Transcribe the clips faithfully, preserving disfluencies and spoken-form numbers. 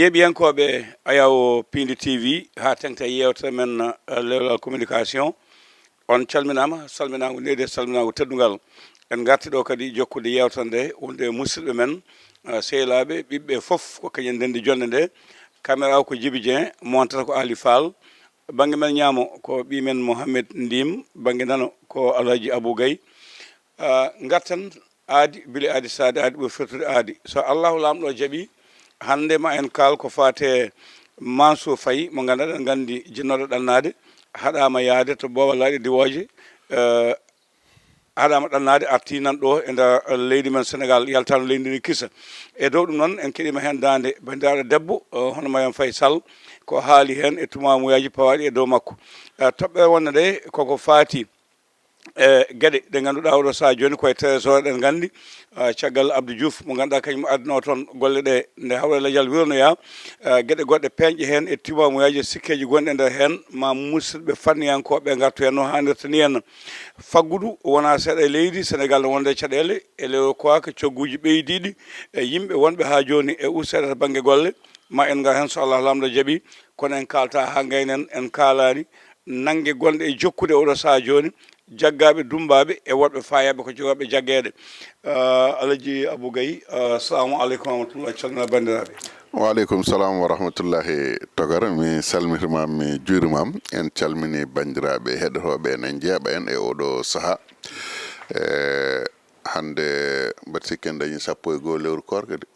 Yeeɓiyankooɓe Ayaw Piindi T V, haa teŋta yeewtere men, eh, Leewal Communication, on calminaama, salminaango needi e salminaango teddungal. En ngarti ɗo kadi jokkude yeewtere nde, wonde e musidɓe men, eh, sehilaaɓe, ɓiɓɓe fof ko kañum ndenndi jonnde nde. Caméra o ko Djiby Dieng, monteur ko Ali Fall. Bannge men ñaamo ko ɓii men Mohamed Ndim, bannge nano ko Alhaji Abou Gaye. Ah, ngarten aadi, bile aadi saade aadi ɓuri firtude aadi. So Allahu Laamɗo jaɓi, hannde ma en kaal ko faate Mansour Faye, mo ngannduɗaa, eɗen nganndi jinnooɗo ɗannaade, haɗaama yahde to Booba Laaɗe Diwooje, eh, haɗaama ɗannaade, artii nan ɗo e nder leydi men Senegaal, yaltaano leydi ndi kisa. E dow ɗum noon, en keɗiima heen daande banndiraaɗo debbo, eh, hono Mariam Faye Sall, ko haali heen e tumaamuyaaji pawaaɗi e dow makko. Eh, toɓɓere wonde nde koko faati e geɗe ɗe ngannduɗaa oɗo sahaa jooni koye trésor, eɗen nganndi, ah, caggal Abdou Diouf mo ngannduɗaa kañum addunoo toon golle ɗe nde hawre lajal wirnoyaa, ah, geɗe goɗɗe peeñɗe heen e tumaamuyaaji e sikkeeji gonɗi e nder heen, ma musidɓe fanniyankooɓe ngartu heen no haanirta ni henna. Faggudu wonaa seeɗa e leydi Senegaal no wonde e caɗeele, e lewru kowaaka cogguuji ɓeydiiɗi e yimɓe wonɓe haa jooni e usteede to bannge golle, ma en ngar heen so Allah Laamɗo jaɓi, kono en kaalta haa ngaynen, en kaalaani nannge gonɗe e jokkude oɗo sahaa jooni, jaggaaɓe, dummbaaɓe e woɗɓe faayaaɓe ko jogaaɓe jaggeede. Ah, Alhaji Abou Gaye, ah, assalamu aleykum wa rahmatullah, calmina banndiraaɓe. Wa aleykum salam wa rahmatullahi togara, mi salmitima, mi juurima. En calmini banndiraaɓe heɗotooɓe enen jeeɓa en e oɗo sahaa. E hannde mbaɗa sikki en dañi sappo e goo lewru koor kadi.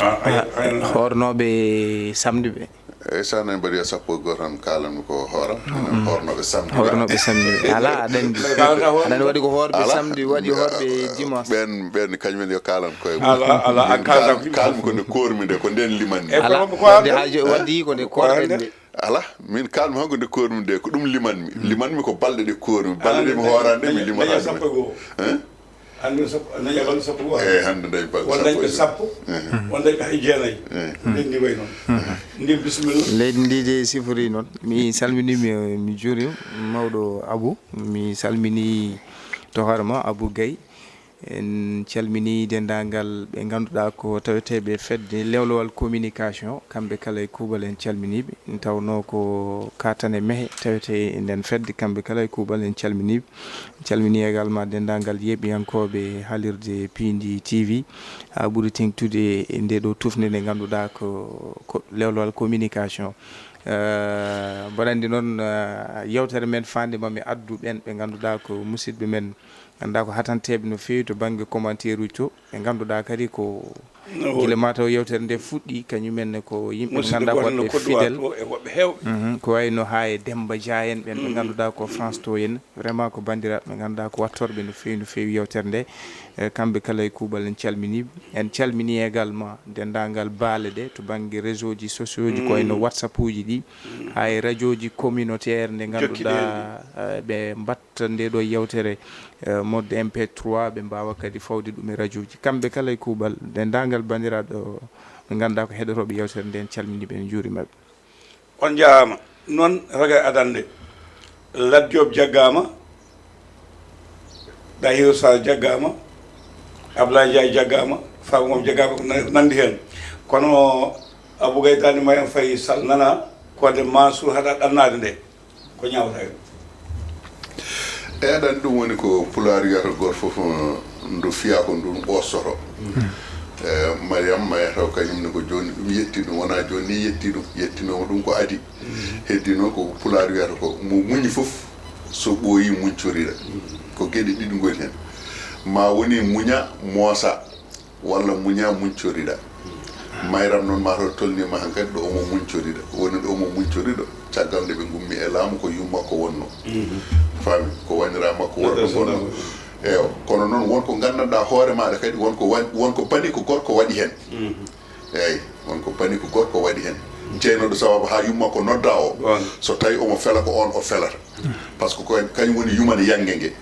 Ah, ay, ay, ay. Hoornooɓe samedi ɓe. Eyi, so a nani mbaɗi sappo e gooto tan, kaalanmi ko hooram. Minen hoornooɓe samedi ɓe. Hoornooɓe samedi ɓe. Alaa, aɗa anndi. Aɗa anndi waɗi ko hoorɓe samedi, waɗi hoorɓe dimanche. Ɓeen, ɓeen kañumen yo kaalan koye mum. Alaa, alaa, an kaalata ko yimɓe. Kaalmi ko nde koormi nde, ko ndeen limanmi. Alaa, wadde haa jo-, wadde ko nde koorɗen nde. Alaa, min kaalmi hanko nde koormi nde, ko ɗum limanmi. Limanmi ko balɗe ɗe koormi, balɗe ɗe mi hooraani ɗe, mi limanaa ɗum. Hein? Hannde sappo, a dañi balɗe sappo e go'o. Eyi, hannde dañi balɗe sappo e go'o. Won dañɓe hay jeenayi. Eyi. Leydi ndi wayi noon. Ndi bisimilla. Leydi ndi de sifori noon. Mi salminii, mi, mi juuriima mawɗo Abou. Mi salminii to hoore ma, Abou Gaye. En calminii denndaangal ɓe ngannduɗaa ko taweteeɓe fedde Lewlowal Communication. Kamɓe kala e kuuɓal en calminii ɓe. Tawnoo ko kaatane mehe tawetee e nden fedde. Kamɓe kala e kuuɓal en calminii ɓe. Calminii également denndaangal yeeɓiyankooɓe haalirde Piindi T V, haa ɓuri teeŋtude e ndee ɗoo tufnde nde ngannduɗaa ko, ko Lewlowal Communication. Eh, mboɗo anndi noon, eh, yeewtere men faande ma mi addu ɓeen ɓe ngannduɗaa ko musidɓe men, ngannduɗaa ko hatanteeɓe no feewi to bannge commentaire uji to, ɓe ngannduɗaa kadi ko gila mataw yeewtere nde fuɗɗi, kañum en ne ko yimɓe ɓe ngannduɗaa ko waɗɓe fidèle. Mhm, ko wayi no haa e Demba Dia en ɓeen ɓe ngannduɗaa ko France to en. Vraiment ko banndiraaɓe ɓe ngannduɗaa ko wattorɓe no feewi, no feewi yeewtere nde. Eh, kamɓe kala e kuuɓal en calminii ɓe. En calminii également denndaangal baale ɗe to bannge réseau ji sociaux ji, ko wayno WhatsApp uji ɗi, haa e radio ji communautaire nde ngannduɗaa, eh, ɓe mbatta nde ɗo yeewtere, eh, mode M P trois, ɓe mbaawa kadi fawde ɗum e radio ji. Kamɓe kala e kuuɓal, denndaangal banndiraaɓe ɓe ngannduɗaa ko heɗotooɓe yeewtere nde, en calminii ɓe, en njuuriima ɓe. On njaaraama. Noon, Ragay Adannde, Lat Joob jaggaama, Dahiru Sall jaggaama, Ablaye Ndiaye jaggaama, Farba Ngom jaggaama, ko na-, nanndi heen. Kono Abou Gaye Dande Mariam Faye Sall nana, ko de Mansour haɗa ɗannaade nde. Ko ñaawata heen? Eeyi, aɗa anndi ɗum woni ko Pulaar wiyata gooto fof, uh, ndu fiyaa ko ndun ɓoostoto. Mm. Eh, Mariam mayata o kañum ne ko jooni ɗum yetti ɗum, wonaa jooni ni yetti ɗum, yettinooma ɗum ko adii. Mm. Heddino ko Pulaar wiyata ko mo muñi fof so ɓooyi muñcorira. Mm. Ko geɗe ɗiɗi ngoni heen. Ma woni muña moosa. Walla muña muñcoriɗa. Mayram noon mataw tolniima hankadi ɗo omo muñcoriɗa. Woni ɗo omo muñcoriɗo, caggal nde ɓe ngummi e laamu ko yumma ko wonno. Mhm. Faami, ko wayniraa makko worɓe ngonno. Eyo, kono noon won ko nganndanɗaa hoore maaɗa kadi, won ko wa-, won ko bani ko gorko waɗi heen. Mhm. Eey, won ko bani ko gorko waɗi heen. Ceynooɗo sababu haa yumma ko noddaa o. Goonga. So tawi omo fela ko oon o felata. Par ce que ko kañum woni yumani yannge nge.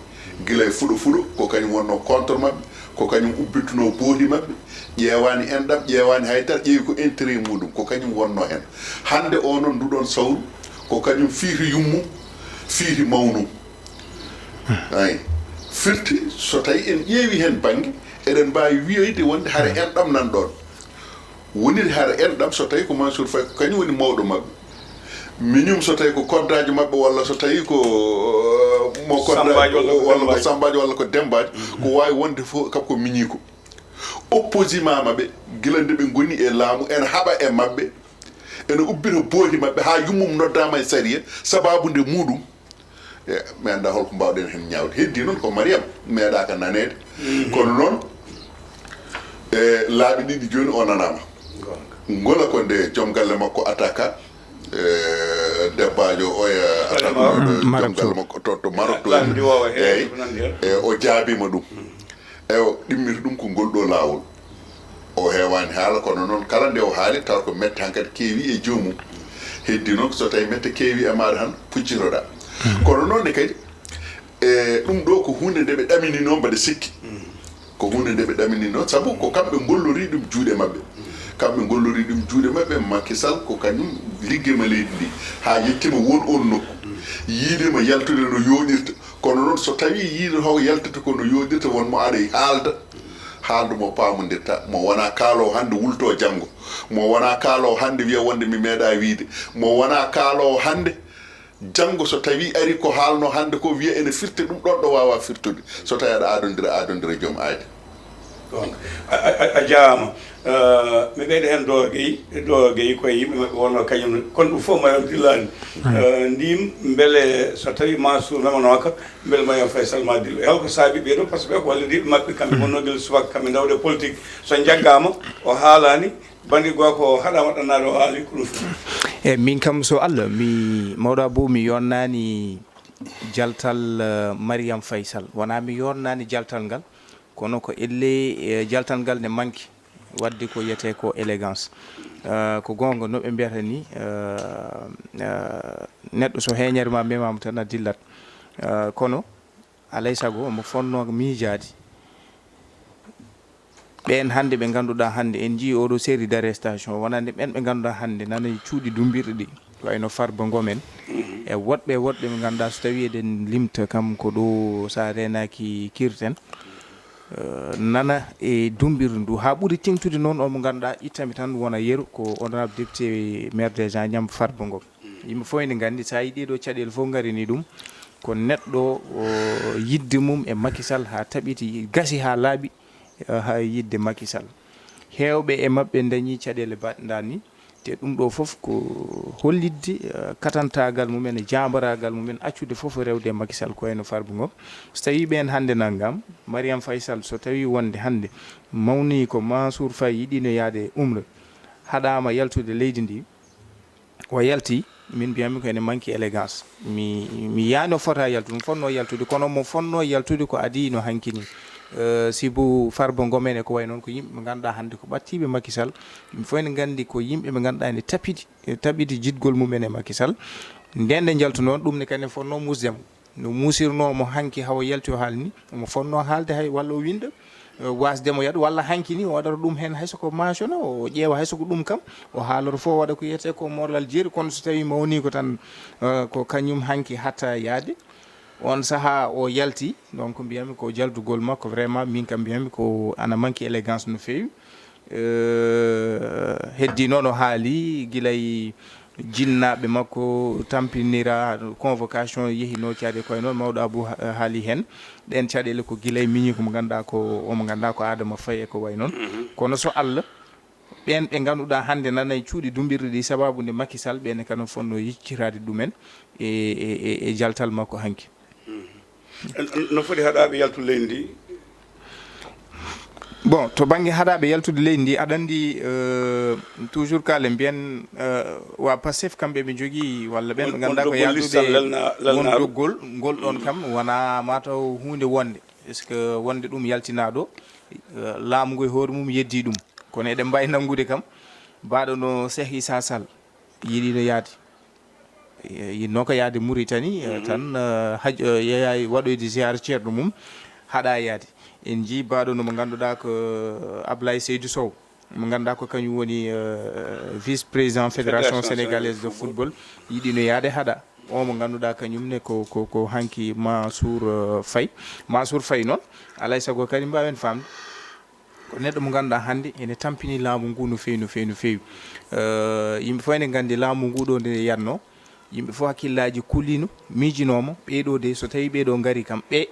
Gila e fuɗo fuɗo, ko kañum wonno contre maɓɓe, ko kañum ubbittuno boodi maɓɓe, ƴeewaani enɗam, ƴeewaani hay dara, ƴeewi ko intérêt muɗum, ko kañum wonno heen. Hannde o noon, nduɗon sawru, ko kañum fiiri yummu, fiiri mawnum. Ay, firti, so tawi en ƴeewi heen bannge, eɗen mbaawi wiyoyde wonde hare enɗam nan ɗoon. Woniri hara enɗam so tawi ko Mansour Faye ko kañum woni mawɗo maɓɓe. Miñum so tawi ko koddaajo maɓɓe walla so tawi ko, eh, mo kodda-, Sambaajo walla ko walla ko Dembaajo. Sambaajo walla ko Dembaajo, ko waawi wonde fof kam ko miñiiko. Opposima maɓɓe, gila nde ɓe ngoni e laamu, ene haɓa e maɓɓe, ene ubbita booti maɓɓe haa yummum noddaama e sariya, sababu nde muɗum. E, mi anndaa holko mbaawɗen heen ñaawde. Heddi noon ko Mariam meeɗaaka naneede. Kono noon, e, laabi ɗiɗi jooni o nanaama. Ngola ko nde joom galle makko attaque, e, debbaajo oya attaque, Maroc. Joom galle makko to, to Maroc to. Laabi ɗi woowa heen, eyi, ko nandi heen. E, o jaabiima ɗum. Ewa, ɗimmita ɗum ko ngol ɗo laawol. O heewaani haala, kono noon kala nde o haali, tawa ko mette hankadi keewi e joomum. Heddi noon, so tawi mette keewi e maaɗa tan, puccitoɗaa. Kono noon ne kadi, e, ɗum ɗo ko huunde nde ɓe ɗaminino mbaɗa sikki. Ko huunde nde ɓe ɗaminino, sabu ko kamɓe ngollori ɗum juuɗe maɓɓe. Kamɓe ngollori ɗum juuɗe maɓɓe, Macky Sall ko kañum liggema leydi ndi. Haa yettima won on nokku. Yiidema yaltude no yooɗirta. Kono noon so tawi yiide ho yaltata ko no yooɗirta, won mo ara e haalda. Haalda mo paamondirta, mo wona kaalo hannde wulto janngo. Mo wona kaalo hannde wiya wonde mi meeɗa wiide. Mo wona kaalo hannde janngo so tawi ari ko haalno hannde ko wiya ene firta ɗum ɗon ɗo waawa firtude. So tawi aɗa aadondira, aadondira joom aadi. Donc, a, a, a, a jaaraama. Eh, mi ɓeyda heen Doro Gueye, Doro Gueye koye yimɓe maɓɓe wonno kañum, kono ɗum fof Mariam dillaani. Eh, ndin mbele so tawi Mansour memanooka, mbele Mariam Faye Sall ma dillo. E holko saabi ɓee ɗo? Par ce que ɓe ko wallidiiɓe maɓɓe, kamɓe wonno gila subaka, kamɓe ndawde politique. So jaggaama, o haalaani, bannge gorko o haɗaama ɗannaade, o haali ko ɗum fof. E min kam so Allah, mi mawɗa bo mi yonnaani jaltal, eh, Mariam Faye Sall. Wonaa mi yonnaani jaltal ngal, kono ko elle, eh, jaltal ngal ne manki. Waɗde ko wiyetee ko élégance. Eh, ko goonga no ɓe mbiyata ni, eh, eh, neɗɗo so heeñere ma memaama tan a dillat. Eh, kono alay sago omo fonnoo miijaade. Ɓeen hannde ɓe ngannduɗaa hannde en njii oɗo série d'arrestation wonande ɓeen ɓe ngannduɗaa hannde nana e cuuɗi dumbirɗi ɗi. Ko wayno Farba Ngom en. E woɗɓe, woɗɓe ɓe ngannduɗaa so tawi eɗen limta kam ko ɗo so a reenaaki kirten. Eh, nana e dumbirdu ndu. Haa ɓuri teŋtude noon, o mo ngannduɗaa ittami tan wona yeru, ko honorable député maire des Agnam Farba Ngom. Yimɓe fof ene nganndi, so a yii ɗee ɗoo caɗeele fof ngarini ɗum, ko neɗɗo o yiɗde mum e Macky Sall haa taɓiti, gasi haa laaɓi, eh, haa yiɗde Macky Sall. Heewɓe e maɓɓe ndañi caɗeele baɗɗe ni, te ɗum ɗo fof ko hollitde, eh, katantaagal mumen e jaambaraagal mumen accude fof rewde e Macky Sall ko wayno Farba Ngom. So tawii ɓeen hannde nanngam, Mariam Faye Sall so tawii wonde hannde mawni ko Mansour Faye yiɗino yahde e umra, haɗaama yaltude leydi ndi, o yalti, min mbiyatmi ko ene manque élégance. Mi, mi yiyaani o fota yaltude, mo fotnoo yaltude, kono mo fotnoo yaltude ko adii no hanki ni. Eh, sibu Farba Ngom en e ko wayi noon, ko yimɓe ɓe ngannduɗaa hannde ko ɓattiiɓe Macky Sall. Yimɓe fof ene nganndi ko yimɓe ɓe ngannduɗaa ene tapiti, e taɓiti jiɗgol mumen e Macky Sall. Ndeen nde njaltunoo, ɗum ne kadi ne fotnoo muusde mo. No muusirnoo mo hanki, hawa yalti o haalni, omo fotnoo haalde hay walla o winnda, eh, waasde mo yahde, walla hanki ni o waɗata ɗum heen hay so ko maasono, o ƴeewa hay so ko ɗum kam, o haalata fof o waɗa ko wiyetee ko morlal jeeri, kono so tawii mawni ko tan, eh, ko kañum hanki hatta yahde. On sahaa o yalti, donc mbiyatmi ko jaldugol makko, vraiment min kam mbiyatmi ko ana manque élégance no feewi. Eh, heddi noon o haali gila e jinnaaɓe makko tampinira convocation yehi no caɗe koye noon, mawɗo Abou ha-, haali heen. Ɗeen caɗeele ko gila e miñi ko mo ngannduɗaa ko, omo ngannduɗaa ko Adama Faye e ko wayi noon. Kono so Allah, ɓeen ɓe ngannduɗaa hannde nana e cuuɗi dumbirɗi ɗi sababu nde Macky Sall, ɓeen e kano fotnoo yiccitaade ɗumen e, e, e, e jaltal makko hanki. No foti haɗaaɓe yaltude leydi ndi? Bon, to bannge haɗaaɓe yaltude leydi ndi, aɗa anndi, euh, toujours kala mbiyen, euh, wa Pastef kamɓe ɓe njogii walla ɓeen ɓe ngannduɗaa ko yaltude won doggol, ngol ɗoon kam wonaa mataw huunde wonde. Est-ce que wonde ɗum yaltinaa ɗo, euh, laamu ngu e hoore mum yeddii ɗum? Kono eɗen mbaawi nanngude kam, mbaɗo no Cheikh Issa Sall yiɗino yahde. E, yiɗno ko yahde Mauritanie, e, tan, e, haj-, e, yeeya waɗoyde ziyaara ceerno mum, haɗa yahde. En njii mbaɗo no mo ngannduɗaa ko, e, Ablaye Seydou Sow, mo ngannduɗaa ko kañum woni, e, vice-président Fédération Sénégalaise de Football, yiɗino yahde haɗa. O mo ngannduɗaa kañum ne ko, ko, ko hanki Mansour, e, Faye. Mansour Faye noon, alaa e sago kadi mbaawen faamde. Ko neɗɗo mo ngannduɗaa hannde ene tampini laamu ngu no feewi, no feewi, no feewi. Eh, yimɓe fof ene nganndi laamu ngu ɗo nde yatno. Yimɓe fof hakkillaaji kuliino, miijinooma. Ɓee ɗo de, so tawii ɓee ɗo ngari kam, ɓe,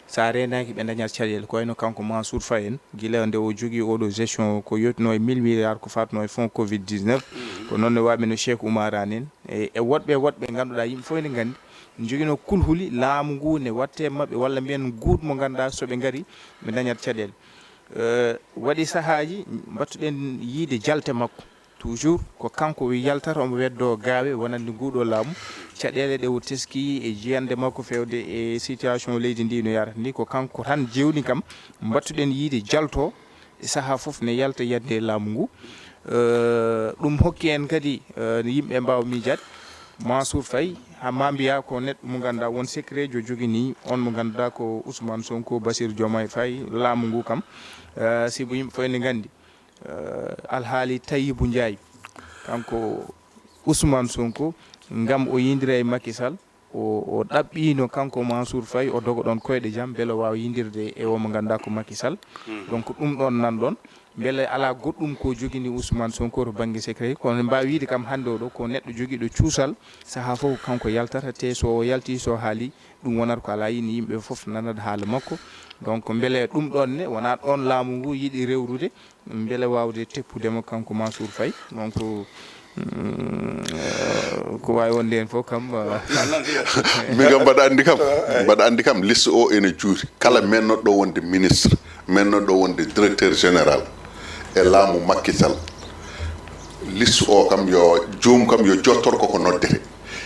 so a reenaaki, ɓe ndañat caɗeele. Ko wayno kanko Mansour Faye en, gila nde o jogii oɗo gestion, ko yottinoo e mille milliards ko faatnoo e fonds covid dix-neuf. Ko noon ne waɓe no Cheikh Oumar Anne en, e, e woɗɓe, woɗɓe ngannduɗaa yimɓe fof ene nganndi, joginoo kulhuli laamu ngu ne watte maɓɓe, walla mbiyen guut mo ngannduɗaa so ɓe ngari, ɓe ndañat caɗeele. Eh, waɗi sahaaji mbattuɗen yiide jalte makko. Toujours ko kanko o yaltata, omo weddoo gaawe wonande nguɗo laamu. Caɗeele ɗe o teski e jiyannde makko feewde e situation leydi ndi no yarata ndi, ko kanko tan jewni kam mbattuɗen yiide jalto e sahaa fof ne yalta yiyannde laamu ngu. Eh, ɗum hokki en kadi, eh, yimɓe mbaawa miijaade. Mansour Faye, haa ma mbiya ko neɗɗo mo ngannduɗaa won secret jo jogini on mo ngannduɗaa ko Ousmane Sonko, Bassirou Diomaye Faye, laamu ngu kam. Eh, sibu yimɓe fof ene nganndi, eh, alhaali Tahibou Ndiaye, kanko Ousmane Sonko, ngam o yindira e Macky Sall, o, o ɗaɓɓiino kanko Mansour Faye, o doga ɗoon koyɗe jam, mbele o waawa yindirde e o mo ngannduɗaa ko Macky Sall. Donc, ɗum ɗoon nan ɗoon, mbele alaa goɗɗum ko jogini Ousmane Sonko to bannge secret, kono en mbaawi wiyde kam hannde o ɗo ko neɗɗo jogiiɗo cuusal, sahaa fof ko kanko yaltata, te so o yalti, so o haali, ɗum wonata ko alaa yini yimɓe fof nanat haala makko. Donc, mbele ɗum ɗoon ne wonaa ɗoon laamu ngu yiɗi rewrude, mbele waawde teppude mo kanko Mansour Faye. Donc, mm, eh, ko waawi wonde heen fof kam, eh. Min kam mbaɗa anndi kam, mbaɗa anndi kam, liste o ene juuti. Kala mennoɗo wonde ministre, mennoɗo wonde directeur général e laamu Macky Sall, liste o kam yo joom kam yo jottor koko noddete.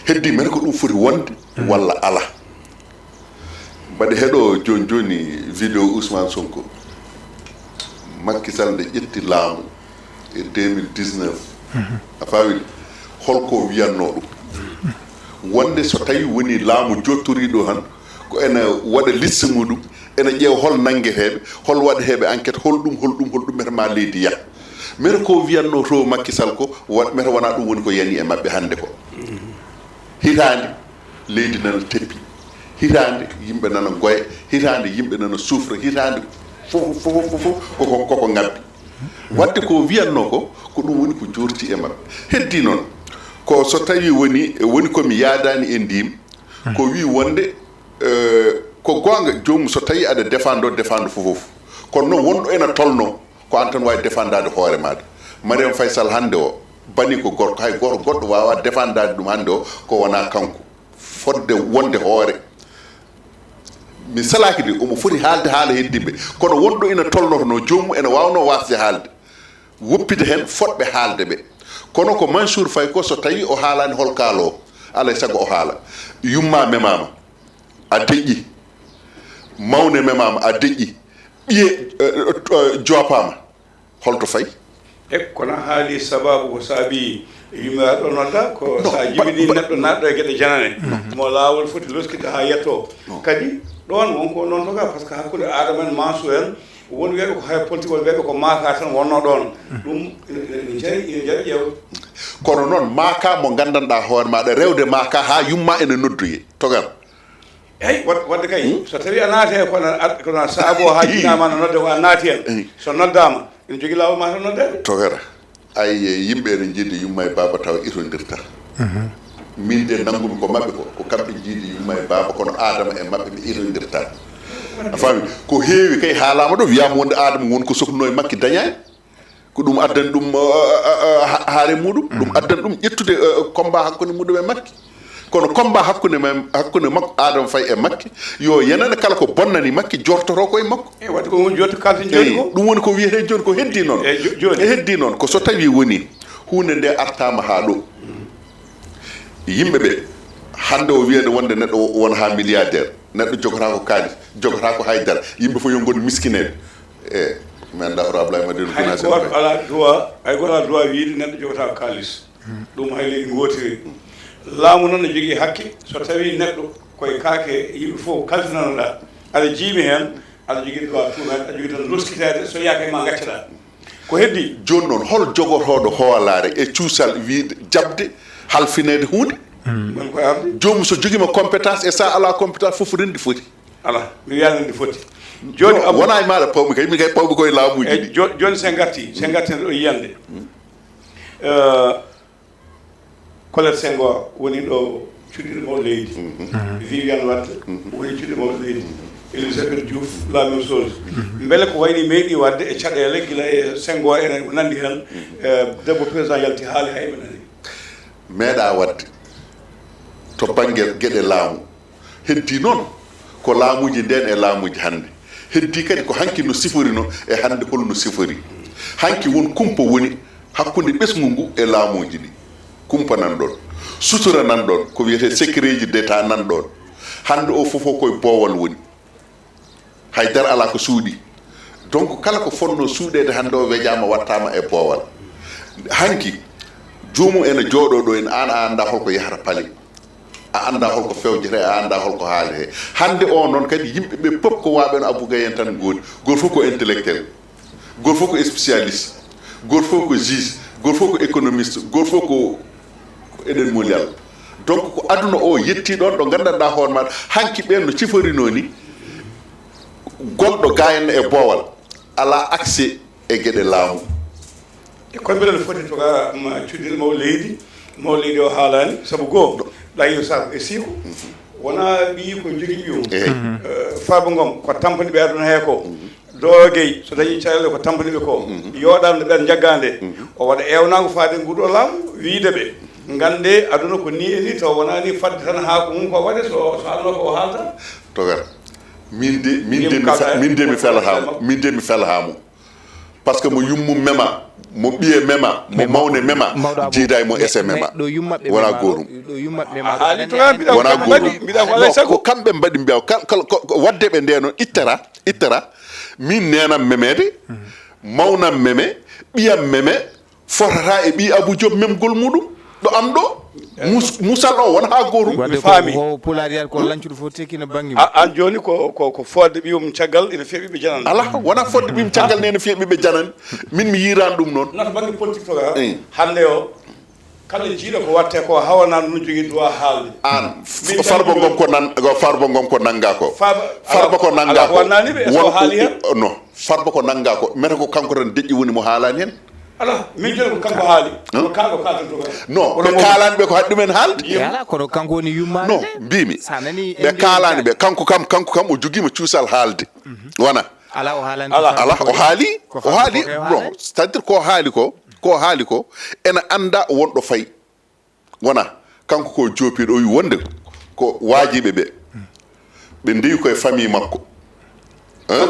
Heddi men ko ɗum foti wonde walla ala. Mbaɗe heɗo jooni jooni vidéo Ousmane Sonko. Macky Sall nde ƴetti laamu e deux mille dix-neuf. A faami? Holko wiyatno ɗum? Wonde so tawi woni laamu jottoriɗo han, ko ena waɗa liste muɗum, ena ƴeewa hol nanngeteeɓe, hol waɗeteeɓe enquête, hol ɗum, hol ɗum, hol ɗum, mete ma leydi yah. Mete ko wiyatno to Macky Sall ko, wa-, mete wona ɗum woni ko yani e maɓɓe hannde ko. Hitaande, leydi nana teppi. Hitaande, yimɓe nana ngoya. Hitaande, yimɓe nana sufra. Hitaande, fof, fof, fof, fof, koko, koko ngabbi. Waɗde ko wiyatno ko, ko ɗum woni ko jorti e maɓɓe. Heddi noon, ko so tawi woni, woni ko mi yaadaani e ndim, ko wi wonde, eh, ko goonga, joomum so tawi aɗa défendre, défendre fof, fof. Kono noon wonɗo ena tolno, ko an tan waawi défendaade hoore maaɗa. Mariam Faye Sall hannde o, bani ko gorko, hay gooto goɗɗo waawaa défendaade ɗum hannde o, ko wonaa kanko. Fodde wonde hoore. Mi salaaki de, omo foti haalde haala heddimɓe. Kono wonɗo ina tolnoto no joomum ena waawnoo waasde haalde. Woppide heen fotɓe haalde ɓe. Kono ko Mansour Faye ko, so tawii o haalaani hol kaalo o, alaa e sago o haala. Yumma memaama, a deƴƴi. Mawne memaama, a deƴƴi. Ɓiye, eh, eh, joopaama. Holto fayi? E kono haali sababu ko saabi yummiraaɗo nodda ko. Non, sa jibini ba-, ba-, neɗɗo naatɗo e geɗe janane, mo laawol foti loskitde haa yetto. Non. Kadi ɗoon wonko noon toga, par ce que hakkunde Adama en, Mansour en, won weeɓe ko hay politique, won weeɓe ko maaka tan wonno ɗoon. Ɗum ina, ina, ina jari, ina jari ƴeew. Kono noon, maaka mo nganndanɗaa hoore maaɗa, rewde maaka haa yumma ene noddoye, togar. Eyi, wat-, wadde kay, so tawi a naati heen, kono a, kono a saabo haa jinnaama no nodde ko a naati heen. Eyi. So noddaama, ina jogii laawol ma tan noddeede. Togara. Ay, yimɓe ene njiɗi yumma e baaba tawa itondirta. Min de nanngumi ko maɓɓe ko, ko kamɓe njiɗi yumma e baaba, kono Adama e maɓɓe ɓe itondirta. A faami? Ko heewi kay haalaama ɗo, wiyaama wonde Adama won ko soknoo e makki dañaani. Ko ɗum addani ɗum, uh, uh, uh, uh, ha-, haare muɗum. Ɗum addani ɗum ƴettude, uh, combat hakkunde muɗum e makki. Kono combat hakkunde men, hakkunde makko Adama Faye e makki, yo yenane kala ko bonnani makki jortoto ko e makko. E wadde ko woni jotto kalten jooni. Eyi, ko ɗum woni ko wiyetee jooni ko heddi noon. E jo-, jooni. E heddi noon ko so tawi woni huunde nde artaama haa ɗo. Yimɓe ɓe, hannde o wiyede wonde neɗɗo won haa milliardaire, neɗɗo jogotaako kaalis, jogotaako haydara, yimɓe fof yo ngon miskineeɓe. E, mi anndaa hoto Ablaye Madina Hay Gunaas en gooto ɓay. Alaa droit, hay gooto alaa droit wiyde neɗɗo jogotaako kaalis. Ɗum hay leydi ngootiri. Laamu noon ne jogii hakke, so tawii neɗɗo koye kaake yimɓe fof kalfinanoɗaa, aɗa jiimi heen, aɗa jogii droit tuumaade, aɗa jogii tan loskiteede, so yaaka ma ngaccaɗaa. Ko heddi? Jooni noon, hol jogotooɗo hoolaare e cuusal wiyde jaɓde halfineede huunde? Woni ko arde? Joomum so jogiima compétence e so alaa compétence fof renndi foti. Alaa, mi wiyaani renndi foti. Jooni, Abou, wonaa e maaɗa pawmi kay, min kay pawmi koye laamuuji ɗi. Jooni, jooni, so en ngartii, so en ngartii ɗo yiyannde. Eh, Colette Senghor woni ɗo cuɗiiɗo mawɗo leydi. Viviane Wade woni cuɗiiɗo mawɗo leydi. Elisabeth Diouf, la même chose. Mbele ko wayni meeɗi waɗde e caɗeele gila e Senghor ene nanndi heen, eh, debbo président yalti haali hay ɓe nani. Meeɗa waɗde to bannge geɗe laamu. Heddi noon ko laamuuji ndeen e laamuuji hannde. Heddi kadi ko hanki no siforino e hannde hol no sifori. Hanki won kumpa woni hakkunde ɓesngu ngu e laamuuji ɗi. Kumpa nan ɗoon. Sutura nan ɗoon. Ko wiyetee secretji d'État nan ɗoon. Hannde o fof o koye boowal woni. Hay dara alaa ko suuɗi. Donc, kala ko fotnoo suuɗeede hannde o wejaama, wattaama e boowal. Hanki, joomum ene jooɗoo ɗo, en, aan a anndaa hol ko yahata palais. A anndaa hol ko fewjete, a anndaa hol ko haalete. Hannde o noon kadi, yimɓe ɓe pop ko waaɓe no Abou Gaye en tan ngoodi. Gooto fof ko intellectuel. Gooto fof ko spécialiste. Gooto fof ko juge. Gooto fof ko économiste. Gooto fof ko, ko eɗen mooli Allah. Donc, ko aduna o yetti ɗoon ɗo nganndanɗaa hoore maaɗa, hanki ɓeen no ciforinoo ni, gonɗo ga en e boowal, alaa accès e geɗe laamu. E koye mbiɗen foti to ga, ma, cuɗiiɗo mawɗo leydi, mawɗo leydi o haalaani, sabu goo, ɗayo sa e siiko, wonaa ɓiyi ko jogii ɓiyum. Eey. Eh, Farba Ngom ko tampani ɓe aduna hee ko. Doogey, so dañii caɗeele ko tampani ɓe ko. Yooɗaande ɓeen njaggaande. O waɗa eewnaango faade e nguurɗo laamu, wiyde ɓe, nganndee, aduna ko nii e nii, taw wonaa nii, fadde tan haa ko mum ko waɗe, so, so aduna ko o haalta. Togara. Min de, min de mi fe-, min de mi felataa mo. Min de mi felataa mo. Par ce que mo yummum mema, mo ɓiye mema, mo mawne mema, jiiday mo ese mema. Wonaa goorum. Wonaa goorum. Mbiɗa ko alay sago. Ko kamɓe mbaɗi mbiyaw. Kal-, kal-, ko, ko waɗde ɓe ndee noon, ittata, ittata. Min neenam memeede, mawnam meme, ɓiyam meme, fotata e ɓii Abou Diop memgol muɗum. Ɗo am ɗo, mus-, musal o wona haa goorum. Wadde mi faami. Ko Pulaar yiyata ko lancuɗo fof tekkina bannge mum. A, aan jooni ko, ko, ko fodde ɓiyum caggal ina fiya ɓiɓɓe janane. Alaa, wonaa fodde ɓiyum caggal ne ina fiya ɓiɓɓe janane. Min mi yiiraani ɗum noon. Nata bannge politique to ga. Hannde o, kala jiiɗo ko watte ko hawanaa no jogii droit haalde. Aan, Farba Ngom ko nan-, ko Farba Ngom ko nanngaa ko. Farba, Farba ko nanngaa ko. Wonaa ni ɓe, est-ce que o haali heen? No, Farba ko nanngaa ko. Mete ko kanko tan deƴƴi woni mo haalaani heen. Alaa, min jooni ko kanko haali. Ko kanko kaaldanto ko. Non, ɓe kaalaani ɓe ko haɗi ɗumen haalde. Alaa, kono kanko woni yummaade. Non, mbiimi. Ɓe kaalaani ɓe. Kanko kam, kanko kam o jogiima cuusal haalde. Wona. Alaa, o haalaani. Alaa, o haali. O haali. Bon, c'est-à-dire ko haali ko, ko haali ko, ena annda wonɗo fayi. Wona, kanko ko joopiiɗo, o wi wonde ko waajiɓe ɓe, ɓe ndewi koye famille makko. Hein?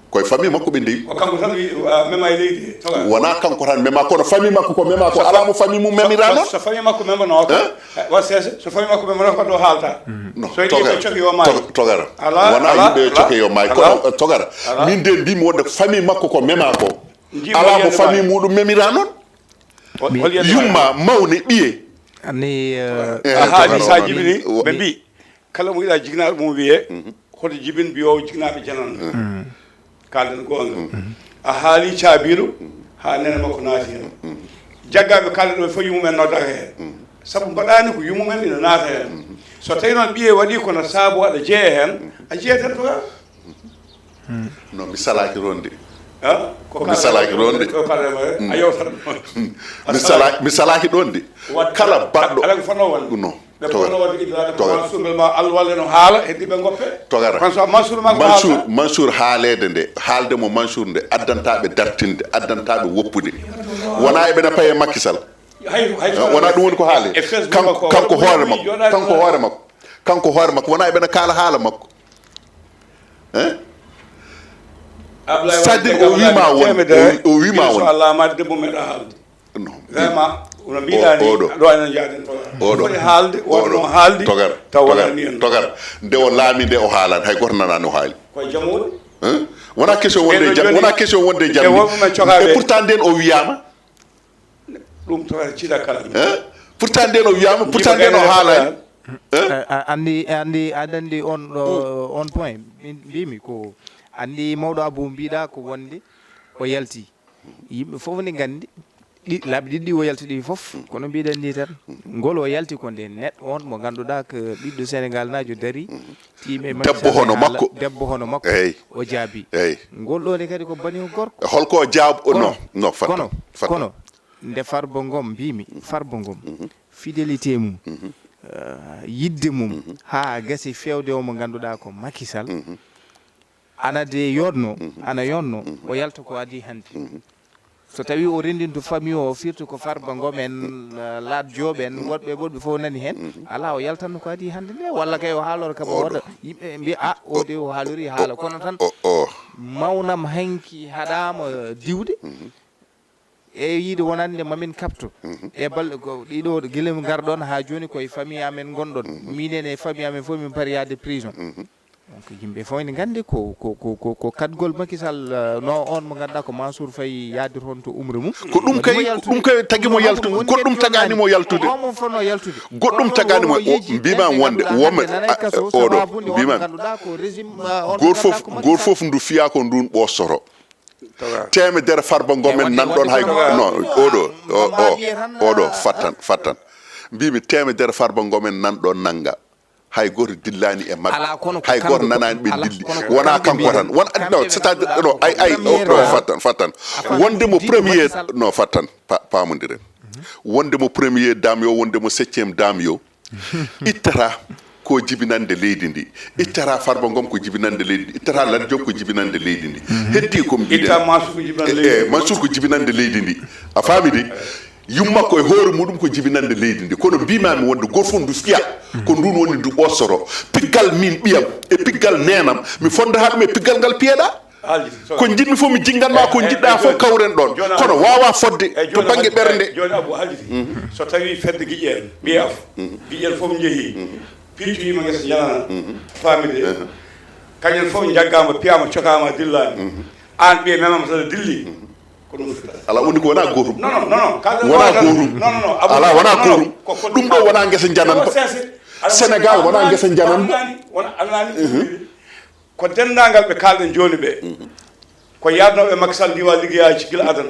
Koye famille makko ɓe ndewi. Ko kanko tan wi, ah, mema e leydi he, toga. Wona kanko tan mema, kono famille makko ko mema ko, alaa mo famille mum memira noon. So famille makko memano ko. Hein? Eh, wa sese, so famille makko memano ko ɗo haalta. Non, so yiɗi togara, ɓe coki yo maayi. Tog-, togara. Alaa, wona alaa, yimɓe yo coke yo maayi, kono, eh, togara. Alaa. Min de mbimi wonde ko famille makko ko mema ko. Alaa mo famille muɗum memira noon. Yumma, mawne, ɓiye. Anni, eh, a haali sa jibini, ɓe mbi, kala mo yiɗa jignaɓe mum wiye, hoto jibin mbiyowo jignaɓe janano. Kalden goonga. A haali caabiɗo, ha nene makko naati hen. Jaggaɓe kalɗe ɗo fof yumumen noddaka hen. Sabu mbaɗani ko yumumen ina naata hen. So tawi noon ɓiye waɗi kono saabu aɗa jeeya hen, a jeeyat hen toga. No, mi salaaki ronde. Ah, ko mi salaaki ronde. Ko kalɗe ma, a yewtat ɗon. Mi sala-, mi salaaki ɗon de. Kala baɗɗo. Ala ko fotnoo wonde. No. Ɓe fotnoo wonde idraade ko Mansour ma alwale no haala, heddi ɓe ngoppe. Togara. Kono so Mansour ma ko Mansour, haalta. Mansour haaleede nde, haalde mo Mansour nde, addanta ɓe dartinde, addanta ɓe woppude. Wona eɓe na paye Macky Sall. Hay, hay. Eh, wona ɗum woni ko haali. E Facebook kanko, ko kanko hoore makko, jooɗaade kanko hoore makko. Kanko hoore makko, wona eɓe na kaala haala makko. Hein? Ablaye Wade, c'est-à-dire, o wiima won, o, o wiima won. So a laamaade debbo meeɗa haalde. Non. Vraiment, no mbiɗa ni, oɗo. Ɗo enen jaaden to. Oɗo. Foti haalde, wonno haalde, togara, taw wona togara, ni en. Togara. Nde o laami nde o haalani, hay goto nanani o haali. Ko jam woni? Hein? Wona question wonde jam, wona question wonde jam. E wonɓe men cokaɓe. Et pourtant nden o wiyama. Ɗum to kadi ciɗa kala. Hein? Pourtant nden o wiyama, pourtant nden o haalani. Hein? A, a, andi, andi, aɗa andi on ɗo, on point. Min mbimi ko andi mawɗo Abou mbiɗa ko wonde o yalti. Yimɓe fof ne nganndi ɗi- laabi ɗiɗi o yalti ɗi fof, kono mbiɗen ni tan, ngol o yalti ko nde neɗɗo on mo ngannduɗaa ko ɓiɗɗo Sénégal naajo dari, tiime Debbo hono makko. Debbo hono makko. Eyyi. O jaabi. Eyyi. Ngol ɗo ne kadi ko bani o gorko. Holko o jaab- o- Kono- no, no, fat- kono- fat- kono nde Farba Ngom mbimi, Farba Ngom, fidélité mum, eh, yidde mum, ha gasi fewde o mo ngannduɗaa ko Macky Sall, ana de yodno, ana yonno, o yalta ko adi hannde. So tawi o rendinto famille o, firti ko Farba Ngom en, eh, Lat Diop en, woɗɓe woɗɓe fof nani hen, ala o yaltanno ko adi hannde nde, walla kay o haalora kam o waɗa, yimɓe mbiya, "A, o de o haalori haala," kono tan o- o- mawnam hanki haɗama diwde, e yiide wonande mamin kapto. E balɗe ko ɗiɗo gila ngarɗon ha joni koye famille amen ngonɗon. Minen e famille amen fof min paari yaade prison. Donc yimɓe fof ene nganndi ko, ko, ko, ko, ko kaɗgol Macky Sall, eh, no on mo ngannduɗaa ko Mansour Faye yaadir toon to umre mum. Ko ɗum kay, ɗum kay tagi mo yaltude, goɗɗum tagaani mo yaltude. Goɗɗum tagaani mo, o, mbiimaami wonde, wonɓe, a, oɗo, mbiimaami. Goto fof, goto fof ndu fiya ko ndun ɓoostoto. Temedere Farba Ngom en nanɗon hay, no, oɗo, o, o, oɗo, fattan, fattan. Mbiimi temedere Farba Ngom en nanɗon nanga. Hay goto dillani e maɓɓe. Hay goto nanani ɓe dilli. Wona kanko tan. Won, no, c'est-à-dire, no, ay, ay, o, no, fattan, fattan. Wonde mo premier, no, fattan, pa-, paamondiren. Wonde mo premier dame yo, wonde mo septième dame yo. Ittata ko jibinande leydi ndi. Ittata Farba Ngom ko jibinande leydi ndi. Ittata Lat Diop ko jibinande leydi ndi. Heddi ko mbiɗen. Itta Mansour ko jibinande leydi ndi. Eh, eh, Mansour ko jibinande leydi ndi. A faami de? Yumma ko e hoore muɗum ko jibinande leydi ndi. Kono mbimami wonde goto fof ndu fiya ko ndun woni ndu ɓossoro. Piggal min ɓiyam e piggal nenam, mi fondata ɗum e piggal ngal piyeɗa. Ko jiɗmi fof mi jinganma ko jiɗɗa fof, kawren ɗon. Kono wawa fodde to bangge ɓernde. Joni Abou haaldi. So tawi fedde Guiƴel, mbiya Guiƴel fof jeehi, piccu yima ngesa janana, famide. Kañen fof jaggama, piyama, cokama, dillani. An ɓiye memama tan dilli. Ko ɗum fitta. Ala woni ko wona gotum. Non, non, non, non. Wona gotum. Non, non, non. Ala wona gotum. Ɗum ɗo wona ngesa jananba. Sénégal wona ngesa jananba. Wona alnani. Ko denndaangal ɓe kaalɗen jooni ɓe, ko yaadnooɓe Macky Sall ndiwa liggeyaaji gila adana.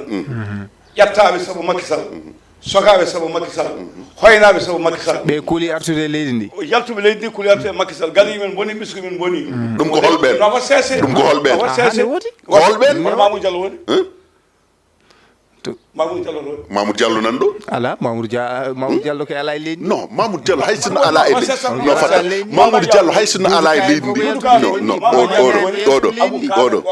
Ƴattaaɓe sabu Macky Sall, sokaaɓe sabu Macky Sall, hoynaaɓe sabu Macky Sall. Ɓe kuuli artude e leydi ndi. Yaltuɓe leydi ndi kuuli artude e Macky Sall. Gari men boni, ɓisku men boni. Ɗum ko holɓeen? No, ko sese. Ɗum ko holɓeen? No, ko sese. Ko holɓeen? Kono Mamoudou Diallo woni. Mamoudou Diallo ɗo. Mamoudou Diallo nan ɗo? Ala, Mamoudou Dia-, Mamoudou Diallo ko ala e leydi. Non, Mamoudou Diallo hay sinno ala e leydi. Non, fata. Mamoudou Diallo hay sinno ala e leydi ndi. Non, non, o-, oɗo, oɗo, oɗo, oɗo,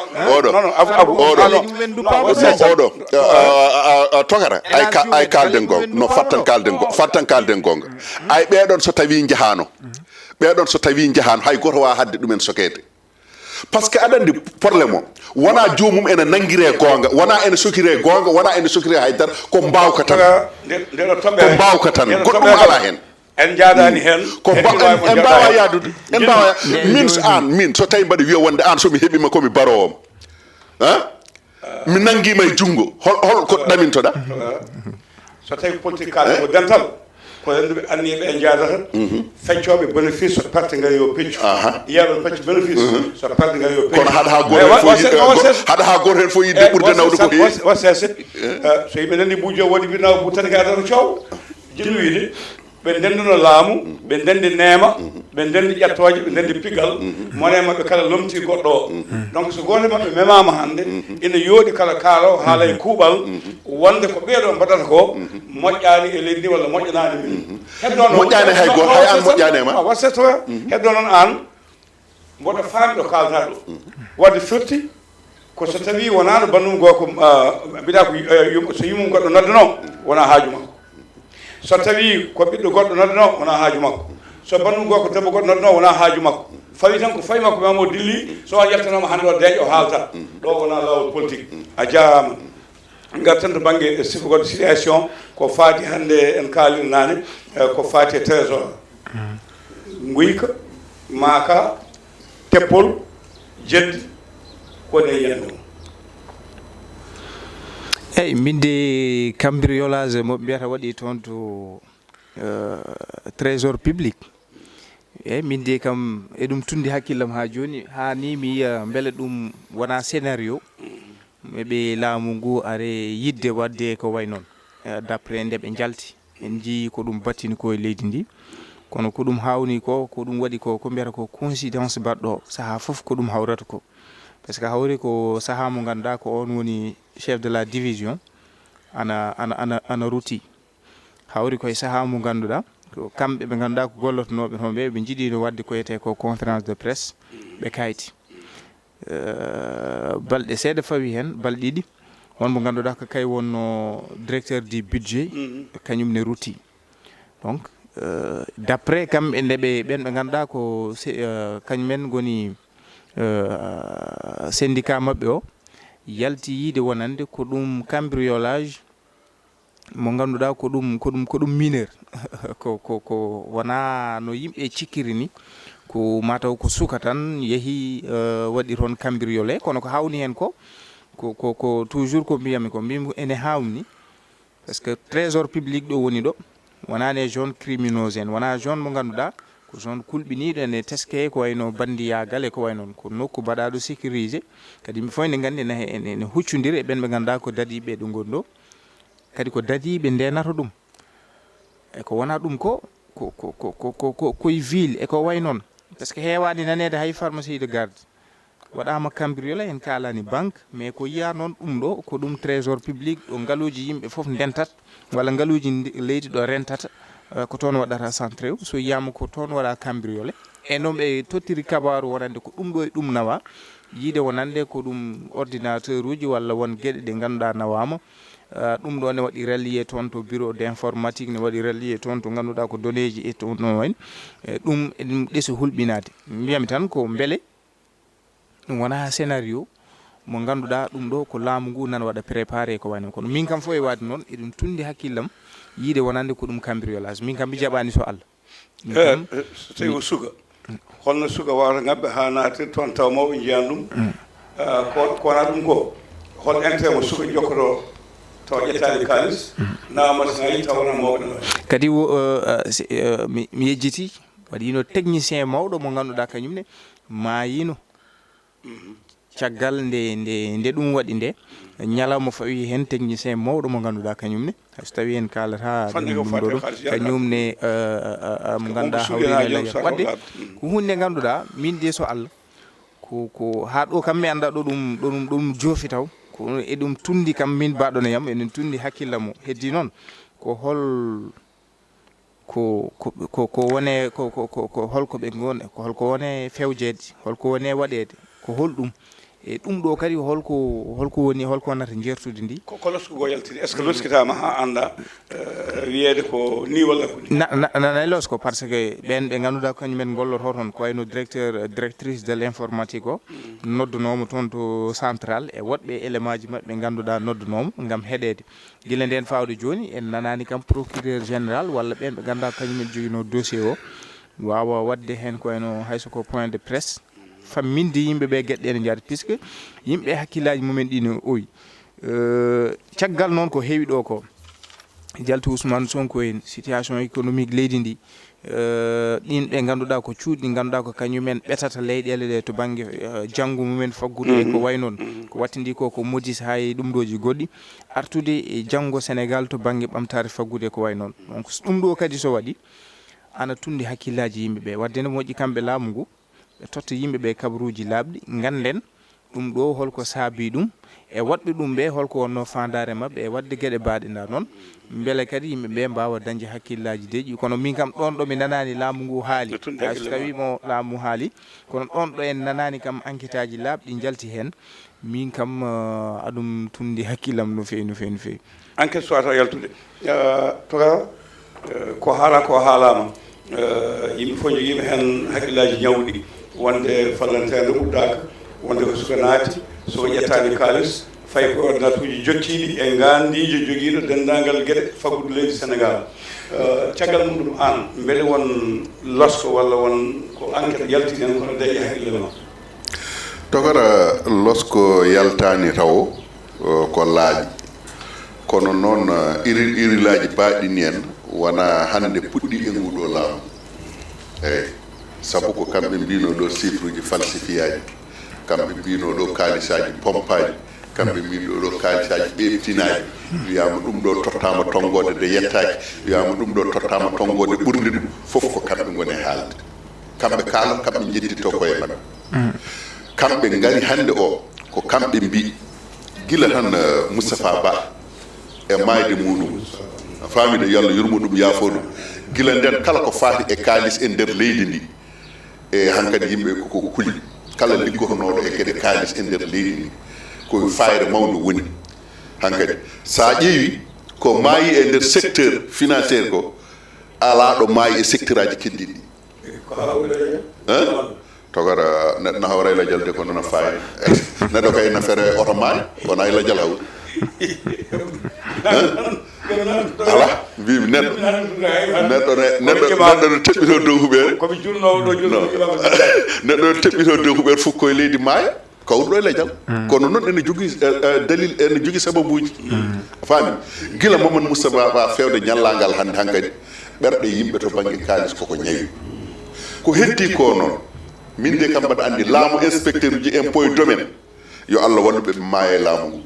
oɗo, oɗo, tokara, ay ka-, ay kalden gonga. No, fattan kalden gonga, fattan kalden gonga. Ay ɓeɗon so tawi jahano, ɓeɗon so tawi jahano, hay goto wawa hadde ɗumen sokeede. Parce que aɗa andi problème o wona joomum ene nangire goonga, wona ene sokire goonga, wona ene sokire haydara, ko mbawka tan. Ko mbawka tan, goɗɗum ala hen. En jaadani hen. Ko mba- en mbawa yaadude, en mbawa. Min so an, min so tawi mbaɗa wiya wonde an somi heɓima komi barowoma, ha, mi nangima e junngo, hol, hol ko ɗamintoɗa? So tawi ko politique kaal ko dental, ko rennduɓe anniyeɓe e jaadata. Feccooɓe bénéfice, so perte ngari yo peccu. Yiyaɓe peccu bénéfice, so perte ngari yo peccu. Kono haɗa ha goto hen fof yiɗde, haɗa ha goto hen fof yiɗde ɓurde nawde ko heewi. Wa sese. So yimɓe nani bujo waɗi mbinaw bu tan ka tan coow. Jiɗmi wiide, ɓe ndenduno laamu, ɓe ndendi neema, ɓe ndendi ƴettooje, ɓe ndendi pigal. Mone maɓɓe kala lomti goɗɗo o. Donc so gooto e maɓɓe memaama hannde, ina yooɗi kala kaalo haala e kuuɓal, wonde ko ɓeeɗo mbaɗata ko moƴƴaani e leydi ndi walla moƴƴanaani min. Heddo noon moƴƴaani hay gooto, hay an moƴƴaani e ma. Wa sese. Heddo noon an, mboɗo faami ɗo kaalata ɗo. Wadde firti ko so tawi wonano bandum goo ko, ah, mbiɗa ko, eh, yum-, so yumum goɗɗo noddanoo, wona haaju makko. So tawi ko ɓiɗɗo goɗɗo noddanoo, wona haaju makko. So bandum goo ko debbo goɗɗo noddanoo, wona haaju makko. Fawi tan ko fawi makko, mamo dilli, so on yaltanaama hannde o deeƴa o haalta. Ɗo wona laawol politique. A jaaraama. Ngarten to bannge sifa goɗɗo, situation ko faati hannde en kaalino naane, eh, ko faati e trésor. Nguyka, maaka, teppol, jeddi, ko woni e yiyan ɗum? Eyyi, min de cambriolage mo ɓe mbiyata waɗi toon to, eh, trésor public. Eyyi, min de kam eɗum tundi hakkillam haa jooni, haa ni mi yiya mbele ɗum wona scénario. Eɓe laamu ngu are yiɗde waɗde ko way noon. eh, d'après nde ɓe njalti. En njiyii ko ɗum battini ko e leydi ndi. Kono ko ɗum hawni ko, ko ɗum waɗi ko, ko mbiyata ko coïncidence baɗɗo sahaa fof ko ɗum hawrata ko. Par ce que hawri ko sahaa mo ngannduɗaa ko on woni chef de la division, ana, ana, ana, ana ruti. Hawri koye sahaa mo ngannduɗaa, ko kamɓe ɓe ngannduɗaa ko gollotonooɓe toon ɓe, ɓe njiɗino waɗde ko wiyetee ko conférence de presse, ɓe kayti. Eh, balɗe seeɗa fawi heen, balɗe ɗiɗi, on mo ngannduɗaa ko kay wonno directeur du budget, kañum ne ruti. Donc, eh, d'après kamɓe nde ɓe, ɓen ɓe ngannduɗaa ko se-, eh, kañum en ngoni, eh, syndicat maɓɓe o, yalti yiide wonande ko ɗum cambriolage mo ngannduɗaa ko ɗum, ko ɗum, ko ɗum mineur. Ko, ko, ko wonaa no yimɓe cikkiri ni, ko mataw ko suka tan yehi, eh, waɗi toon cambriolé, kono ko hawni heen ko, ko, ko, ko toujours ko mbiyami ko, mbimi ko ene hawni, par ce que trésor public ɗo woni ɗo, wonaa ne zone crimineuse en, wonaa zone mo ngannduɗaa ko zone kulɓiniiɗo, ene teskee ko wayno bandiyaagal e ko way noon, ko nokku baɗaaɗo sécurisé, kadi yimɓe fof ene nganndi ene, ene, ene huccondiri e ɓen ɓe ngannduɗaa ko dadiiɓe ɗo ngoni ɗo. Kadi ko dadiiɓe ndenata ɗum. E ko wona ɗum ko, ko, ko, ko, ko, ko, ko, koye ville e ko way noon. Par ce que heewaani naneede hay pharmacie de garde. Waɗaama cambriolé, en kaalani banque, mais ko yiya noon ɗum ɗo, ko ɗum trésor public, ɗo ngaluuji yimɓe fof ndentat, walla ngaluuji ndi-, leydi ɗo rentata, eh, ko toon waɗata centré o. So yiyaama ko toon waɗa cambriolé. E noon ɓe tottiri kabaaru wonande ko ɗum ɗo e ɗum nawa, yiide wonande ko ɗum ordinateur uji walla won geɗe ɗe ngannduɗaa nawaama. Ah, ɗum ɗo ne waɗi relié toon to bureau d'informatique, ne waɗi relié toon to ngannduɗaa ko données ji e toon no wayno. E ɗum, e ɗum ɗeso hulɓinaade. Mbiyami tan ko mbele ɗum wonaa scénario mo ngannduɗaa ɗum ɗo ko laamu ngu nan waɗa préparé ko wayno. Kono min kam fof e waade noon, eɗum tunndi hakkillam yiide wonande ko ɗum cambriolage. Min kam mi jaɓaani so Allah. Min Eh, kam, eh, so tawi mi o suka, holno suka wawata ngabbe ha naati toon taw mawɓe njiyan ɗum? Ah, ko, ko wona ɗum ko, hol intérêt mo suka jokkoto taw ƴettaani kaalis, nawa machine aji taw wona mawɓe no waɗi? Kadi wo, eh, eh, si, eh, mi, mi yejjiti, waɗiino technicien mawɗo mo ngannduɗaa kañum ne maayino. Caggal nde, nde, nde ɗum waɗi nde, ñalawma fawi heen technicien mawɗo mo ngannduɗaa kañum ne, hay so tawii en kaalata Fannde ɗum, ko ɗum fati ɗo e ɗum, haalisi yalla. Kañum ne, eh, eh, eh, mo Ko ngannduɗaa wonko suuɗi hawri haa e joom leydi sarɗo waɗde. Laaɓi. Mm. Ko huunde ngannduɗaa, min de so Allah, ko, ko haa ɗo kam mi anndaa ɗo ɗum, ɗo ɗum, ɗo ɗum joofi taw. Ko e ɗum tunndi kam min mbaɗono yam, eɗum tunndi hakkillam o. Heddi noon, ko hol ko, ko, ko, ko wone, ko, ko, ko, ko holko ɓe ngon-, ko holko wone fewjeede, holko wone waɗeede, ko holɗum? E ɗum ɗo kadi holko, holko woni, holko wonata njeertude ndi? Ko, ko losko go yaltiri. Est-ce que loskitaama haa annda, eh, wiyeede ko ni walla ko ni? Na, na, na, na losko, par ce que ɓen ɓe ngannduɗaa ko kañum en ngolloto toon, ko wayno directeur, directrice de l'informatique o, noddanoomo toon to central, e woɗɓe élément ji maɓɓe ngannduɗaa noddanoomo ngam heɗeede. Gila ndeen fawde jooni, en nanaani kam procureur général walla ɓeen ɓe ngannduɗaa kañum en joginoo dossier o, waawa waɗde heen ko wayno hay so ko point de presse, famminde yimɓe ɓe geɗe ɗe ne njaari, puisque yimɓe hakkillaaji mumen ɗi ne oyi. Euh, caggal noon ko heewi ɗo ko, jaltu Ousmane Sonko en, situation économique leydi ndi, eh, ɗin ɓe ngannduɗaa ko cuuɗi ɗi ngannduɗaa ko kañumen ɓetata leyɗeele ɗe to bannge, eh, janngo mumen faggudu e ko way noon. Ko wattindi ko, ko Moody's haa e ɗum ɗooji goɗɗi, artude e janngo Sénégal to bannge ɓamtaare faggudu e ko way noon. Donc, so ɗum ɗo kadi so waɗi, ana tunndi hakkillaaji yimɓe ɓe. Waɗde ne moƴƴi kamɓe laamu ngu, ɓe totta yimɓe ɓe kabaruuji laaɓɗi, ngannden ɗum ɗo holko saabii ɗum, e waɗɓe ɗum ɓe holko wonnoo faandaare maɓɓe e waɗde geɗe baaɗe ndaa noon, mbele kadi yimɓe ɓe mbaawa dañde hakkillaaji deeƴi. Kono min kam ɗoon ɗo mi nanaani laamu ngu haali. No tunde hay so hakkille tawii ma. Mo laamu haali, kono ɗoon ɗo en nanaani kam enquêtaaji laaɓɗi njalti heen, min kam, eh, aɗum tunndi hakkillam no feewi, no feewi, no feewi. Enquête suwata yaltude. Eh, toga, eh, ko haala ko haalaama. Eh, yimɓe fof njogiima heen hakkillaaji ñawɗi, wonde fallanteende uddaaka, wonde ko suka naati, so o ƴettaani kaalis, fayi ko ordinateur uji jottiiɗi e ngaandiijo jogiiɗo denndaangal geɗe faggudu leydi Senegaal. Eh, caggal mum ɗum aan, mbele won losko walla won ko enquête yalti heen kono dañi hakkille ma? Tokara, losko yaltaani tawo, eh, ko laaɓi. Kono noon, eh, iri, irilaaji baaɗi ni en wona hannde puɗɗi e nguɗo laamu. Eyi, sabu ko kamɓe mbino ɗo chiffre uji falsifiaji, kamɓe mbino ɗo kaalisaaji pompaaji, Kamɓe mbiɗo ɗo kaalisaaji ɓeɓtinaaji, wiyaama ɗum ɗo tottaama tonngoode nde yettaaki, wiyaama ɗum ɗo tottaama tonngoode ɓurnde ɗum. Fof ko kamɓe ngoni e haalde. Kamɓe kaala, kamɓe njedditto koye maɓɓe. Kamɓe ngari hannde o, ko kamɓe mbi gila tan, eh, Moustapha Ba e maayde muɗum. A faami de, yo Allah yurmo ɗum, yaafo ɗum. Gila nden kala ko faati e kaalis e nder leydi ndi, e hankadi yimɓe koko kuli. Kala liggotonooɗo e geɗe kaalis e nder leydi ndi, ko fayre mawnde woni. Hankadi, sa ƴeewi ko maayi e nder secteur financier ko, alaa ɗo maayi e secteur aji keddiɗi. Hein? Togara, neɗɗo na hawra e lajal de, kono na faayi. Neɗɗo kay na fere oto maayi, kono ay lajal hawri. Hein? Ala, mbimi neɗɗo. Neɗɗo ne, neɗɗo, neɗɗo ne teɓɓito dow huɓeere. Komi julnoowo ɗo julno. Neɗɗo ne teɓɓito dow huɓeere, fof koye leydi maaya. Kawruɗo e lejal. Kono noon ene jogii, eh, eh, dalil, ene jogii sababuuji. A faami? Gila Mamadou Moustapha Ba feewde ñallaagal hannde, hankadi ɓerɗe yimɓe to bannge kaalis koko ñawi. Ko heddi ko noon, min de kam mbaɗa anndi laamu, inspecteur uji impôt et domaine, yo Allah wallu ɓe, ɓe maaya e laamu ngu.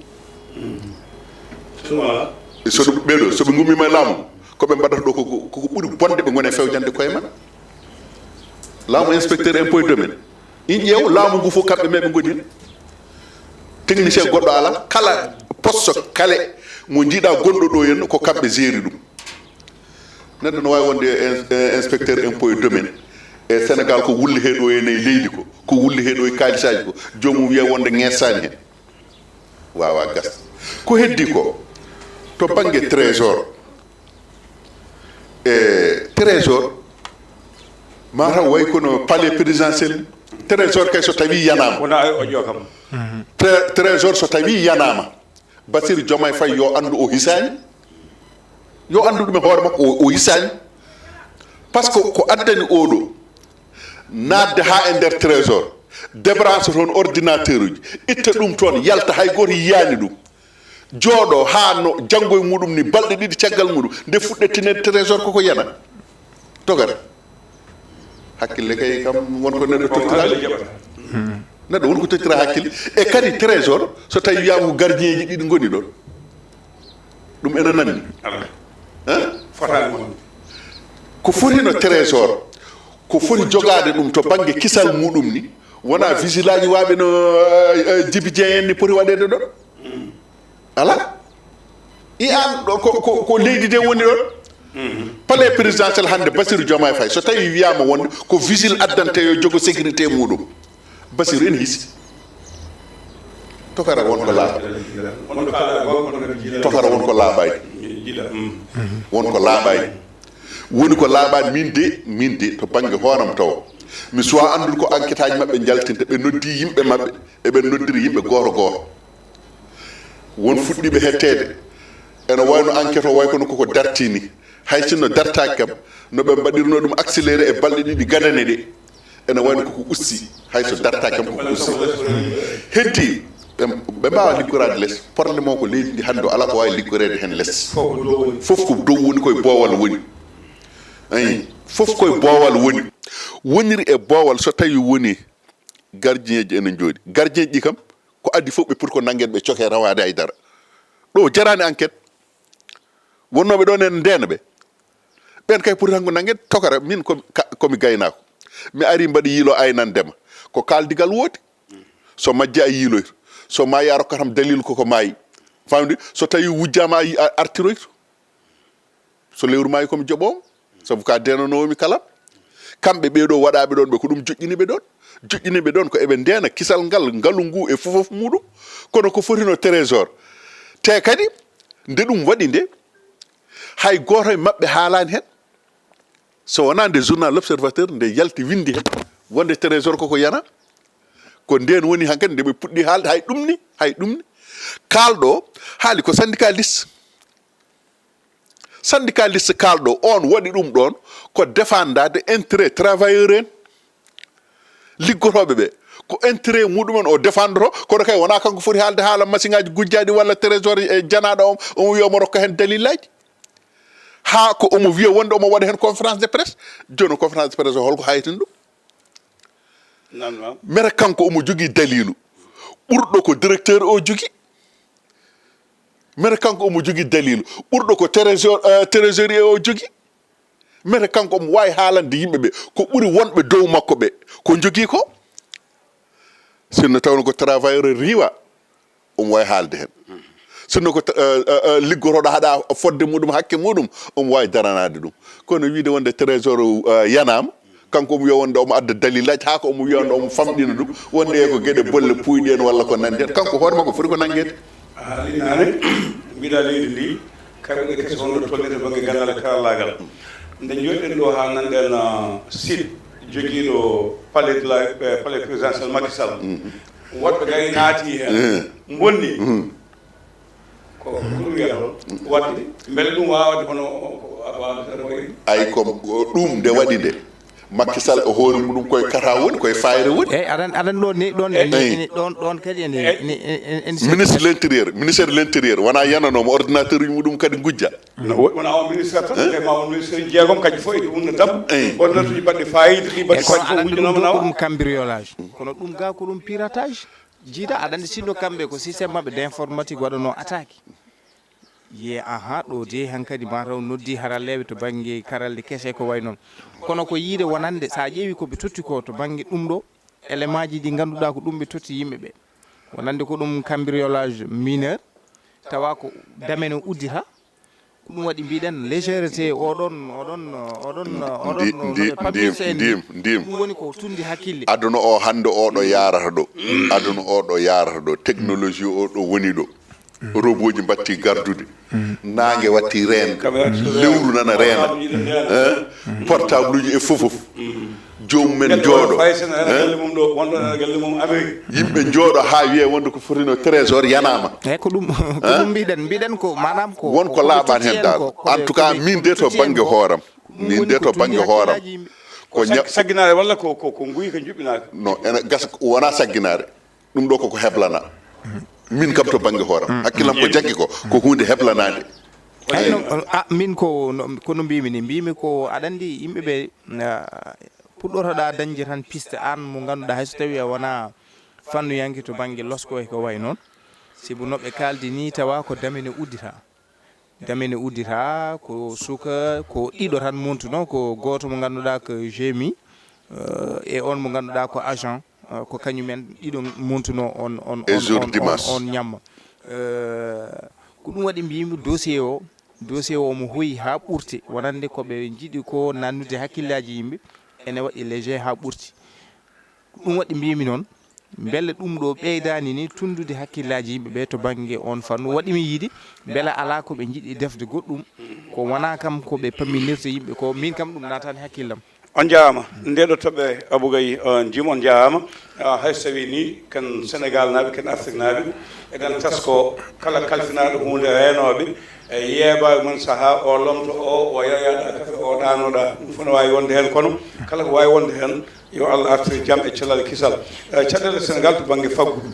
E so ɗum, ɓeeɗo, so ɓe ngummiima e laamu ngu, ko ɓe mbaɗata ɗo ko, ko, ko ɓuri bonde ɓe ngoni e fewjande koye maɓɓe. Laamu, inspecteur impôt et domaine. In ƴeew, laamu ngu fof kamɓe meeɓe ngoni heen. Technicien goɗɗo alaa, kala poste kala mo njiiɗa gonɗo ɗo heen, ko kamɓe jeeri ɗum. Neɗɗo no waawi wonde in-, eh, inspecteur impôt et domaine. E Sénégal ko wulli hee ɗo heen e leydi ko, ko wulli hee ɗo e kaalisaaji ko, joomum wiya wonde ŋeesaani heen. Waawaa gas. Ko heddi ko, to bannge trésor, e trésor, mataw way kono palais présidentiel. Trésor kay so tawi yanaama. Wona ay oƴo kam. Tré-, trésor so tawi yanaama, Bassirou Diomaye Faye yo anndu o hisaani. Yo anndu ɗum e hoore makko, o, o hisaani. Par ce que ko addani oɗo naatde haa e nder trésor, débranche toon ordinateur uji, itta ɗum toon, yalta, hay gooto yiyaani ɗum. Jooɗo haa no janngo e muɗum ni, balɗe ɗiɗi caggal muɗum, nde fuɗɗe tinen trésor koko yana. Togata. Hakkille kay kam won ko neɗɗo tottiraali. Neɗɗo won ko tottira hakkille. E kadi trésor, so tawi wiyaama ko gardien ji ɗiɗi ngoni ɗon. Ɗum ena nanni. Hein? Fotaani wonde. Ko foti no trésor, ko foti jogaade ɗum to bannge kisal muɗum ni, wona vigilaaji waaɓe no, eh, eh, Jibi Jeŋ en ni poti waɗeede ɗon. Alaa. I an ɗo ko, ko, ko leydi de woni ɗon. Palais présidentiel hannde, Bassirou Diomaye Faye, so tawi wiyaama wonde ko vigile addante yo jogo sécurité muɗum. Bassirou ene hisi. Tokara won ko laaɓa. Tokara won ko laaɓaani. Won ko laaɓaani. Woni ko laaɓaani, min de, min de, to bannge hooram taw. Mi suwaa anndude ko enquête aji maɓɓe njaltinta, ɓe noddi yimɓe maɓɓe, eɓe noddiri yimɓe gooto gooto. Won fuɗɗiiɓe hetteede. Ene wayno enquête o way kono koko dartii ni. Hay sinno dartaaki kam, no ɓe mbaɗirno ɗum accéléré e balɗe ɗiɗi gadane ɗe, ene wayno koko usti, hay so dartaaki kam koko usti. Heddi, ɓe, ɓe mbaawa liggoraade les. Problème o ko leydi ndi hannde o alaa ko waawi liggoreede heen les. Fof ko dow woni koye boowal woni. Ayi, fof koye boowal woni. Woniri e boowal so tawi woni gardien ji ene njooɗi. Gardien ji kam, ko addi fof ɓe poti ko nanngeede, ɓe coke rawaade hay dara. Ɗo jaraani enquête. Wonnooɓe ɗoon ene ndeena ɓe. Ɓeen kay poti tan ko nanngeede. Tokara, min ko, ka, komi gaynaako. Mi ari mbaɗi yiilo aynandema. Ko kaaldigal woodi. So majji a yiiloyto. So maayi a rokkat kam dalilu koko maayi. Famɗi? So tawi wujjaama a yi-, a artiroyto. So lewru maayi komi joɓoowo. Sabu ka deenanoowo mi kala. Kamɓe ɓee ɗo waɗaaɓe ɗoon ɓe ko ɗum joƴƴini ɓe ɗoon. Joƴƴini ɓe ɗoon ko eɓe ndeena kisal ngal, ngalu ngu e fof fof muɗum. Kono ko foti no trésor. Te kadi nde ɗum waɗi nde, hay gooto e maɓɓe haalaani heen. So wonaa nde journal L'Observateur nde yalti winndi heen wonde trésor koko yana. Ko ndeen woni hankadi nde ɓe puɗɗi haalde hay ɗum ni, hay ɗum ni. Kaalɗo haali ko syndicaliste. Syndicaliste kaalɗo on waɗi ɗum ɗoon ko défendaade intérêt travailleur en. Liggotooɓe ɓe ko intérêt muɗumen o défendotoo, kono kay wonaa kanko foti haalde haala masiŋaaji gujjaaɗi walla trésor e janaaɗo on, omo wiya omo rokka heen dalillaaji. Haa ko omo wiya wonde omo waɗa heen conférence de presse. Jooni conférence de presse o holko haytini ɗum? Naam, naam. Mera kanko omo jogii daliilu ɓurɗo ko directeur o jogii. Mere kanko omo jogii daliilu. Ɓurɗo ko trésor, eh, trésorier o jogii. Mere kanko omo waawi haalande yimɓe ɓe ko ɓuri wonɓe dow makko ɓe ko njogii ko. Sinno tawno ko travailleur riiwa, omo waawi haalde heen. Sinno ko, eh, eh, eh, liggotooɗo haɗa fodde muɗum, hakke muɗum, omo waawi daranaade ɗum. Kono wiide wonde trésor, eh, yanaama, kanko omo wiya wonde omo adda daliilaaji, haa ko omo wiya wonde omo famɗina ɗum, wonde e ko geɗe bolle puuyɗi en walla ko nanndi heen. Kanko hoore makko foti ko nanngeede. A haalii naane, mbiɗa leydi ndi, kayɓe kese honno tolnirta bannge ganndal e karallaagal. Nde njooɗiɗen ɗo haa nanɗen, ah, site jogiiɗo palais de la, eh, palais présidentiel Macky Sall. Woɗɓe gari naati heen, mbonni. Ko ko ɗum wiyata ɗo waɗde, mbele ɗum waawde hono ko, ko, ko, ko, ay, ko ɗum nde waɗi nde. Macky Sall o hoore muɗum koye kata woni, koye fayre woni. Eyyi, aɗan, aɗan ɗo ni, ɗon, ene, ene, ɗon, ɗon kadi ene, ene, ene, ene, ministre de l'intérieur, ministère de l'intérieur, wona yananoma ordinateur uji muɗum kadi gujja. No wo-, wona o ministre tan, kay ma won ministre jeegom, kañum fof e ɗum no dabbo. Eyyi. Ordinateur uji baɗɗi fayida, ɗi baɗɗi, kono fayida, aɗa andi ɗum wujjanoma ɗo ko nawa. Ɗum cambriolage. Kono ɗum ga ko ɗum piratage. Jiida, aɗa andi sinno kamɓe ko système maɓɓe d'informatique waɗano attaque. Ye, aha, ɗo de hankadi mataw noddi haralleɓe to bangge karalle kese ko way noon. Kono ko yiide wonande, sa ƴeewi ko ɓe totti ko to bangge ɗum ɗo, élément ji ɗi ganduɗa ko ɗum ɓe totti yimɓe ɓe. Wonande ko ɗum cambriolage mineur, tawa ko damene uddita. Ko ɗum waɗi mbiɗen légèreté oɗon, oɗon, oɗon, oɗon Ndi-, no, ndi-, no ɓe ndim, pammirse en ndim, ni. Ndim. Ɗum woni ko tundi hakkille. Aduna o hande o ɗo yarata ɗo. Aduna o ɗo yarata ɗo. Technologie o ɗo woni ɗo. Roboji batti gardude. Naange watti reende. Lewru nana reena. Eh? Portable uji e fof fof. Joomum en jooɗo. Fay sen ana galle mum ɗo, wonɗo ana galle mum Amérique. Yimɓe jooɗo haa wiye wonde ko fotino trésor yanaama. Eyyi, ko ɗum, ko ɗum mbiɗen, mbiɗen ko maanaam ko, won ko, ko ɓe laaɓaani totti heen en dal. Ko, ko ɓe, ko ɓe totti en ko. En tout cas, min de to bangge hooram. Ɗum woni ko tundi hakkillaaji yimɓe. Ko ko ña- sag-, sagginaare walla ko, ko, ko nguy ko njuɓɓinaaka? Non, ene gasa, wona sagginaare. Ɗum ɗo koko heblana. Min kam to bangge hooram. Hakkillam ko jaggi ko, ko huunde heblanaande. Ay, no, a, min ko, no, ko no mbimi ni, mbimi ko aɗa andi yimɓe ɓe, ah, puɗɗotoɗa dañde tan piste an mo ganduɗa hay so tawi a wona fannuyanke to bangge losko e ko way noon. Sibu no ɓe kaldi ni tawa ko damene uddita. Damene uddita ko suka, ko ɗiɗo tan montuno, ko gooto mo ngannduɗaa ko G M I, eh, e on mo ngannduɗaa ko agent, eh, ko kañumen ɗiɗo montuno on, on, e on, jour on, on, dimanche. On ñamma. Eh, ko ɗum waɗi mbiymi dossier o, dossier o omo hoyi haa ɓurti, wonande ko ɓe njiɗi ko nannude hakkillaaji yimɓe, ene waɗi léger haa ɓurti. Ko ɗum waɗi mbiymi noon, mbele ɗum ɗo ɓeydaani ni tundude hakkillaaji yimɓe ɓe to bannge on fannu. Waɗi mi yiide, mbele alaa ko ɓe njiɗi defde goɗɗum, ko wonaa kam ko ɓe pamminirta yimɓe ko, min kam ɗum naataani hakkillam. On njaaraama. Nde ɗo toɓɓe Abou Gaye, on njiima on njaaraama. Ah, hay so tawii ni ken Senegal naaɓe, ken Afrik naaɓe, eɗen tasko kala kalfinaaɗo huunde reenooɓe, e yeebaare mum sahaa o lomto o, o yayaaɗa kafe, o ɗaanoɗa. Ɗum fof no waawi wonde heen, kono kala ko waawi wonde heen, yo Allah artir jam e cellal e kisal. Eh, caɗeele Senegal to bannge faggudu.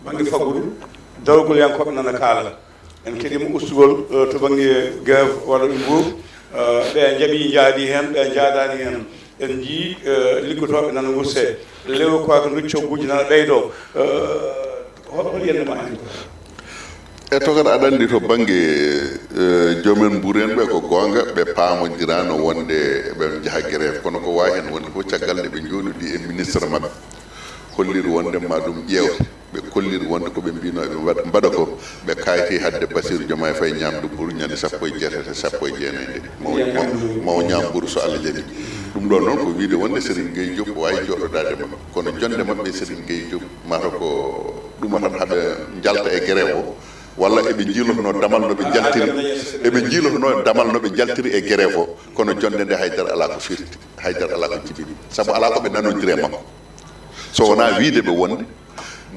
Bannge faggudu, darogol yankooɓe nana kaala. En keɗiima ustugol, eh, to bannge grève waɗooɓe nguuru. Eh, ɓe njaɓi njaadi heen, ɓe njaadaani heen. En njii, eh, liggotooɓe nana ngurse. Lewru koyka ndu cogguuji nana ɓeydoo. Eh, hol, hol yiyannde ma heen? E tokat aɗa anndi to bannge, eh, joomen mbuuru en ɓe ko goonga, ɓe paamondiraano wonde ɓe njaha grève, kono ko waawi heen wonde fof caggal nde ɓe njooɗodii e ministre maɓɓe, holliri wonde ma ɗum ƴeewte, ɓe kolliri wonde ko ɓe mbino eɓe mbaɗ-, mbaɗa ko, ɓe kaayti hadde Bassirou Diomaye Faye ñaamdu mburu ñande sappo e jeetati e sappo e jeenayi nde. Maw, maw, maw ñaam mburu so Allah jaɓi. Ɗum ɗo noon ko wiide wonde Serigne Gueye Diop waawi jooɗodaade ma, kono jonnde maɓɓe e Serigne Gueye Diop mata ko ɗum tan haɓe njalta e grève o. Walla eɓe njiilotono damal no ɓe njaltiri, eɓe njiilotono damal no ɓe njaltiri e grève o, kono jonnde nde haydara alaa ko firti, haydara alaa ko jibini. Sabu alaa ko ɓe nanondiri e makko. So wonaa wiide ɓe wonde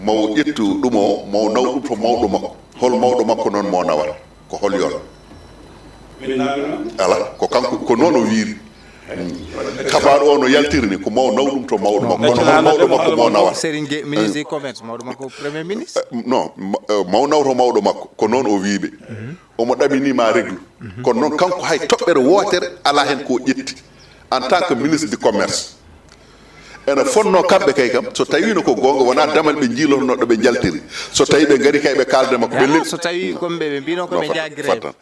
maw ƴettu ɗum o, maw naw ɗum to mawɗo makko. Hol mawɗo makko noon mo nawata? Ko hol yoon? Alaa, ko kanko, ko noon o wiiri. Kabaaɗo o no yaltiri ni, ko maw naw ɗum to mawɗo makko. Kono hol mawɗo makko mo nawata? Serigne Gueye, ministre du commerce, mawɗo makko premier ministre. Eh, non, ma-, eh, maw naw to mawɗo makko, ko noon o wiiɓe. Omo ɗamini ma réglu. Kono noon kanko hay toɓɓere wootere alaa heen ko ƴetti en tant que ministre du commerce. Ene fonnoo kamɓe kay kam, so tawiino ko goonga, wonaa damal ɓe njiilotnoo ɗo ɓe njaltiri. So tawii ɓe ngarii kay ɓe kaalda makko, ɓe lel- So tawi comme ɓe ɓe mbino ko ɓe njaha grève.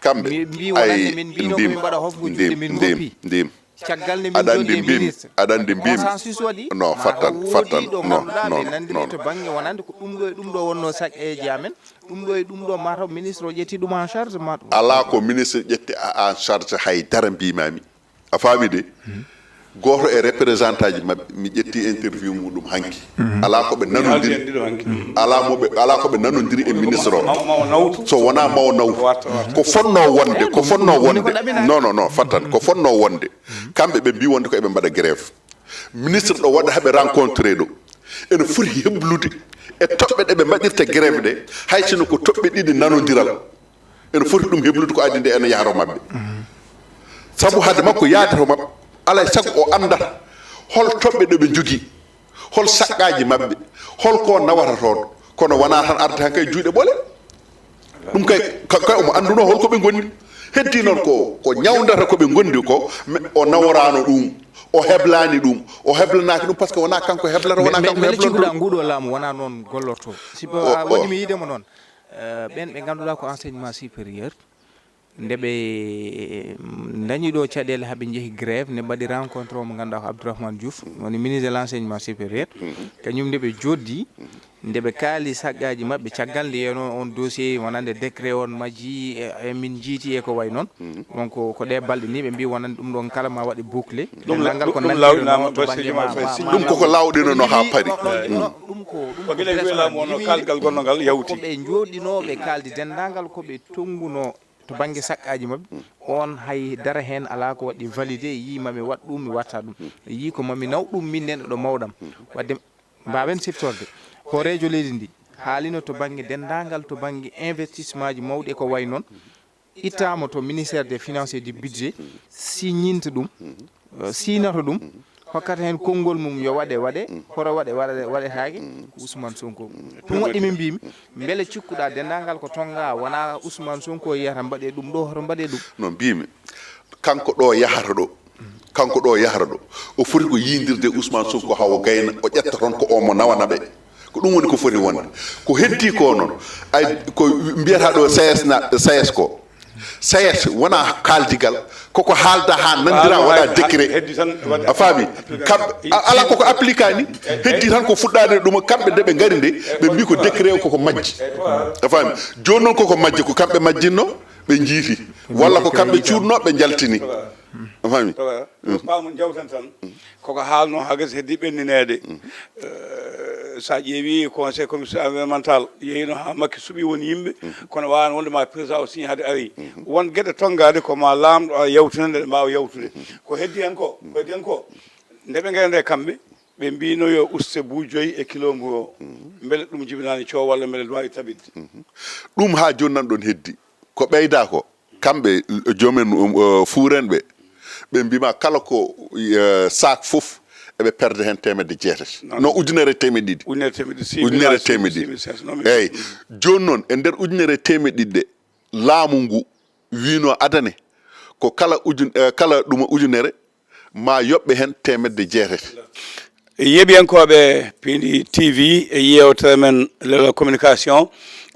Kamɓe Mbi- mbi wonande ay, min mbino ko min mbaɗa hofgo juuɗe, min ndim ngoppi. Ndim. Caggal nde min Aɗa jooɗi anndi e mbimi ministre. Aɗa anndi mbimi Consensus waɗi. No, Ma fattan, taw woodi fattan. Ɗo No, ngannduɗaa no, ɓe nanndiri no. To bannge wonande ko ɗum ɗo e ɗum ɗo wonnoo saƴeeji amen. Ɗum ɗo e ɗum ɗo ma taw ministre o ƴetti ɗum en charge ma ɗum. Alaa ko ministre ƴetti a- en charge hay dara mbimami. A faami de? Gooto e représentant ji maɓɓe mi ƴetti interview muɗum hanki. Alaa ko ɓe nanondiri. Alaa mo ɓe alaa ko ɓe nanondiri e ministre o. So wonaa mawo naw. Ko fonnoo wonde, ko fonnoo wonde. Non, non, non, fattan. Ko fonnoo wonde. Kamɓe ɓe mbi wonde ko eɓe mbaɗa grève. Ministre ɗo waɗa haɓe rencontré ɗo. Ene foti heblude e toɓɓe ɗe ɓe mbaɗirta grève ɗe, hay sinno ko toɓɓe ɗiɗi nanondiral. Ene foti ɗum heblude ko adii nde ene yaha to maɓɓe. Sabu hade makko yaade to maɓɓe, alaa e sago o anndata hol toɓɓe ɗe ɓe njogii, hol saqqaaji maɓɓe, hol ko nawata toon. Kono wonaa tan arde tan kay juuɗe ɓole. Ɗum kay, ka- kay omo anndunoo hol ko ɓe ngonni. Heddii noon ko ko ñawndata ko ɓe ngondi ko, mais o naworaano ɗum, o heblaani ɗum, o heblanaaki ɗum, par ce que wonaa kanko heblata, wonaa kanko heblanto. Mbeɗa cikkuɗaa nguɗo laamu wonaa noon gollorto. Si a waɗi mi yiide mo noon, eh, ɓeen ɓe ngannduɗaa ko enseignement supérieur, nde ɓe ndañi ɗo caɗeele haa ɓe njehi grève, ne mbaɗi rencontre o mo ngannduɗaa ko Abdourahmane Diouf, woni ministre de l'enseignement supérieur. Kañum nde ɓe jooɗdi, nde ɓe kaali saqqaaji maɓɓe, caggal nde yeno on dossier wonande décret on majji, e, e min njiiti e ko way noon. Donc ko ɗe balɗe ni ɓe mbi wonande ɗum ɗon kala ma waɗe bouclé. Ɗum la- Denndaangal ko ɗum nanndi lawɗinaama no to bannge ma- ma- ma- Ɗum koko lawɗinanoo haa paari. Ɗum ko ɗum ko gila wiye laamu wonno kaalgal gonno ngal yawti. Ko ɓe njooɗinoo ɓe kaaldi denndaangal ko ɓe tonngunoo to bannge saqqaaji maɓɓe. On hay dara heen alaa ko waɗi validé, yii mami waɗ ɗum, mi waɗta ɗum. Yii ko mami naw ɗum min nen ɗo mawɗam. Waɗde mbaawen siftorde hooreejo leydi ndi haalino to bannge denndaangal to bannge investissement ji mawɗi e ko way noon. Ittaama to ministère des finances et du budget, siññinta ɗum, eh, siinato ɗum, hokkata heen konngol mum yo waɗe waɗe, hoto waɗe waɗe waɗetaake, ko Ousmane Sonko. Ɗum waɗi min mbimi mbele cikkuɗa denndaangal ko tonnga wonaa Ousmane Sonko yiyata mbaɗe ɗum ɗo, hoto mbaɗe ɗum. No mbimi, kanko ɗo yahata ɗo, kanko ɗo yahata ɗo, o foti ko yiydirde Ousmane Sonko haa o gayna, o ƴetta toon ko o mo nawana ɓe. Ko ɗum woni ko foti wonde. Ko heddii ko noon, ay, ko mbiyata ɗo C S na, C S ko. C S wonaa kaaldigal, koko haalda haa nanndira, waɗa décret. A faami? Kam, a- alaa koko appliqué ni. Heddii tan ko fuɗɗaade ɗum, kamɓe nde ɓe ngari nde, ɓe mbi ko décret o koko majji. A faami? Jooni noon koko majji, ko kamɓe majjinno, ɓe njiiti. Walla ko kamɓe cuuɗno, ɓe njaltini. A faami? Paamu jawtan tan. Koko haalno haa gasi heddi ɓennineede. Eh, so a ƴeewi conseil commission environnemental yeyino haa makki suɓi won yimɓe, kono waawano wonde ma président o signé hade ari. Won geɗe tonngaade ko ma laamɗo a yawtina nde ɗe mbaawa yawtude. Ko heddi hen ko, ko heddi hen ko, nde ɓe ngayno nde kamɓe, ɓe mbino yo uste buujoyi e kilo ngu o. Mbele ɗum jibinaani coow walla mbele ɗum waawi tabitde? Ɗum haa jooni nan ɗon heddi. Ko ɓeyda ko, kamɓe, eh, joomen, um, eh, fuurenɓe, ɓe mbima kala ko, eh, sac fof eɓe perde heen teemedde jeetati. Non, ujunere e teemedde ɗiɗi. Ujunere e teemedde ɗiɗi. Ujunere e teemedde ɗiɗi. Eeyi. Jooni noon, e nder ujunere e teemedde ɗiɗi ɗe, laamu ngu wino adane ko kala ujun-, eh, kala ɗuma ujunere, ma yoɓɓe heen teemedde jeetati. Yeeɓiyankooɓe Piindi T V e yeewtere men Leral Communication,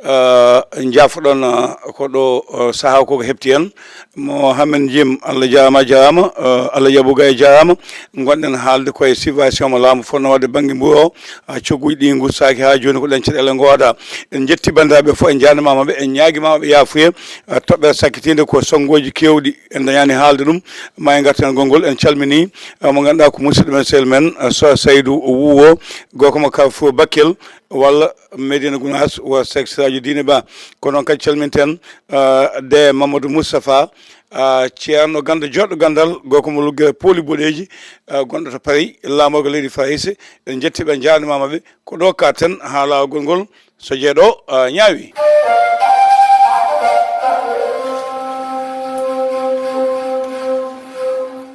eh, njaafoɗon, eh, ko ɗo, eh, sahaa ko ko heɓti en. Mohamed Jim, Allah jaaraama, a jaaraama, eh, Allah jaɓu gay jaaraama. Ngonɗen haalde koye subvention mo laamu fotno waɗde bannge mburu o, eh, cogguji ɗi ngustaaki haa jooni ko ɗen caɗeele ngooda. En njetti banndiraaɓe fof, en njaarnimaama ɓe, en ñaagimaama ɓe yaafuye, eh, toɓɓere sakkitiinde ko sonngooji keewɗi. En dañaani haalde ɗum, ma en ngartu heen gonngol. En calminii, eh, mo ngannduɗaa ko musidɗo men, sehil men, eh, Soh Saydou Wuwo, gorko mo Carrefour Bakel, walla Médina Gounass, wa Seek Siraaji Diine Ba. Ko noon kadi calminten, eh, de Mamadou Moustapha, eh, ceerno gannda joɗɗo ganndal, gorko mo Lugge Pooli Boɗeeji, eh, gonɗo to Paris, laamorgo leydi Farayse. En njetti ɓe, en njaarnimaama ɓe. Ko ɗo kaaɗten haa laawol ngol, so jeeɗo, eh, ñaawi.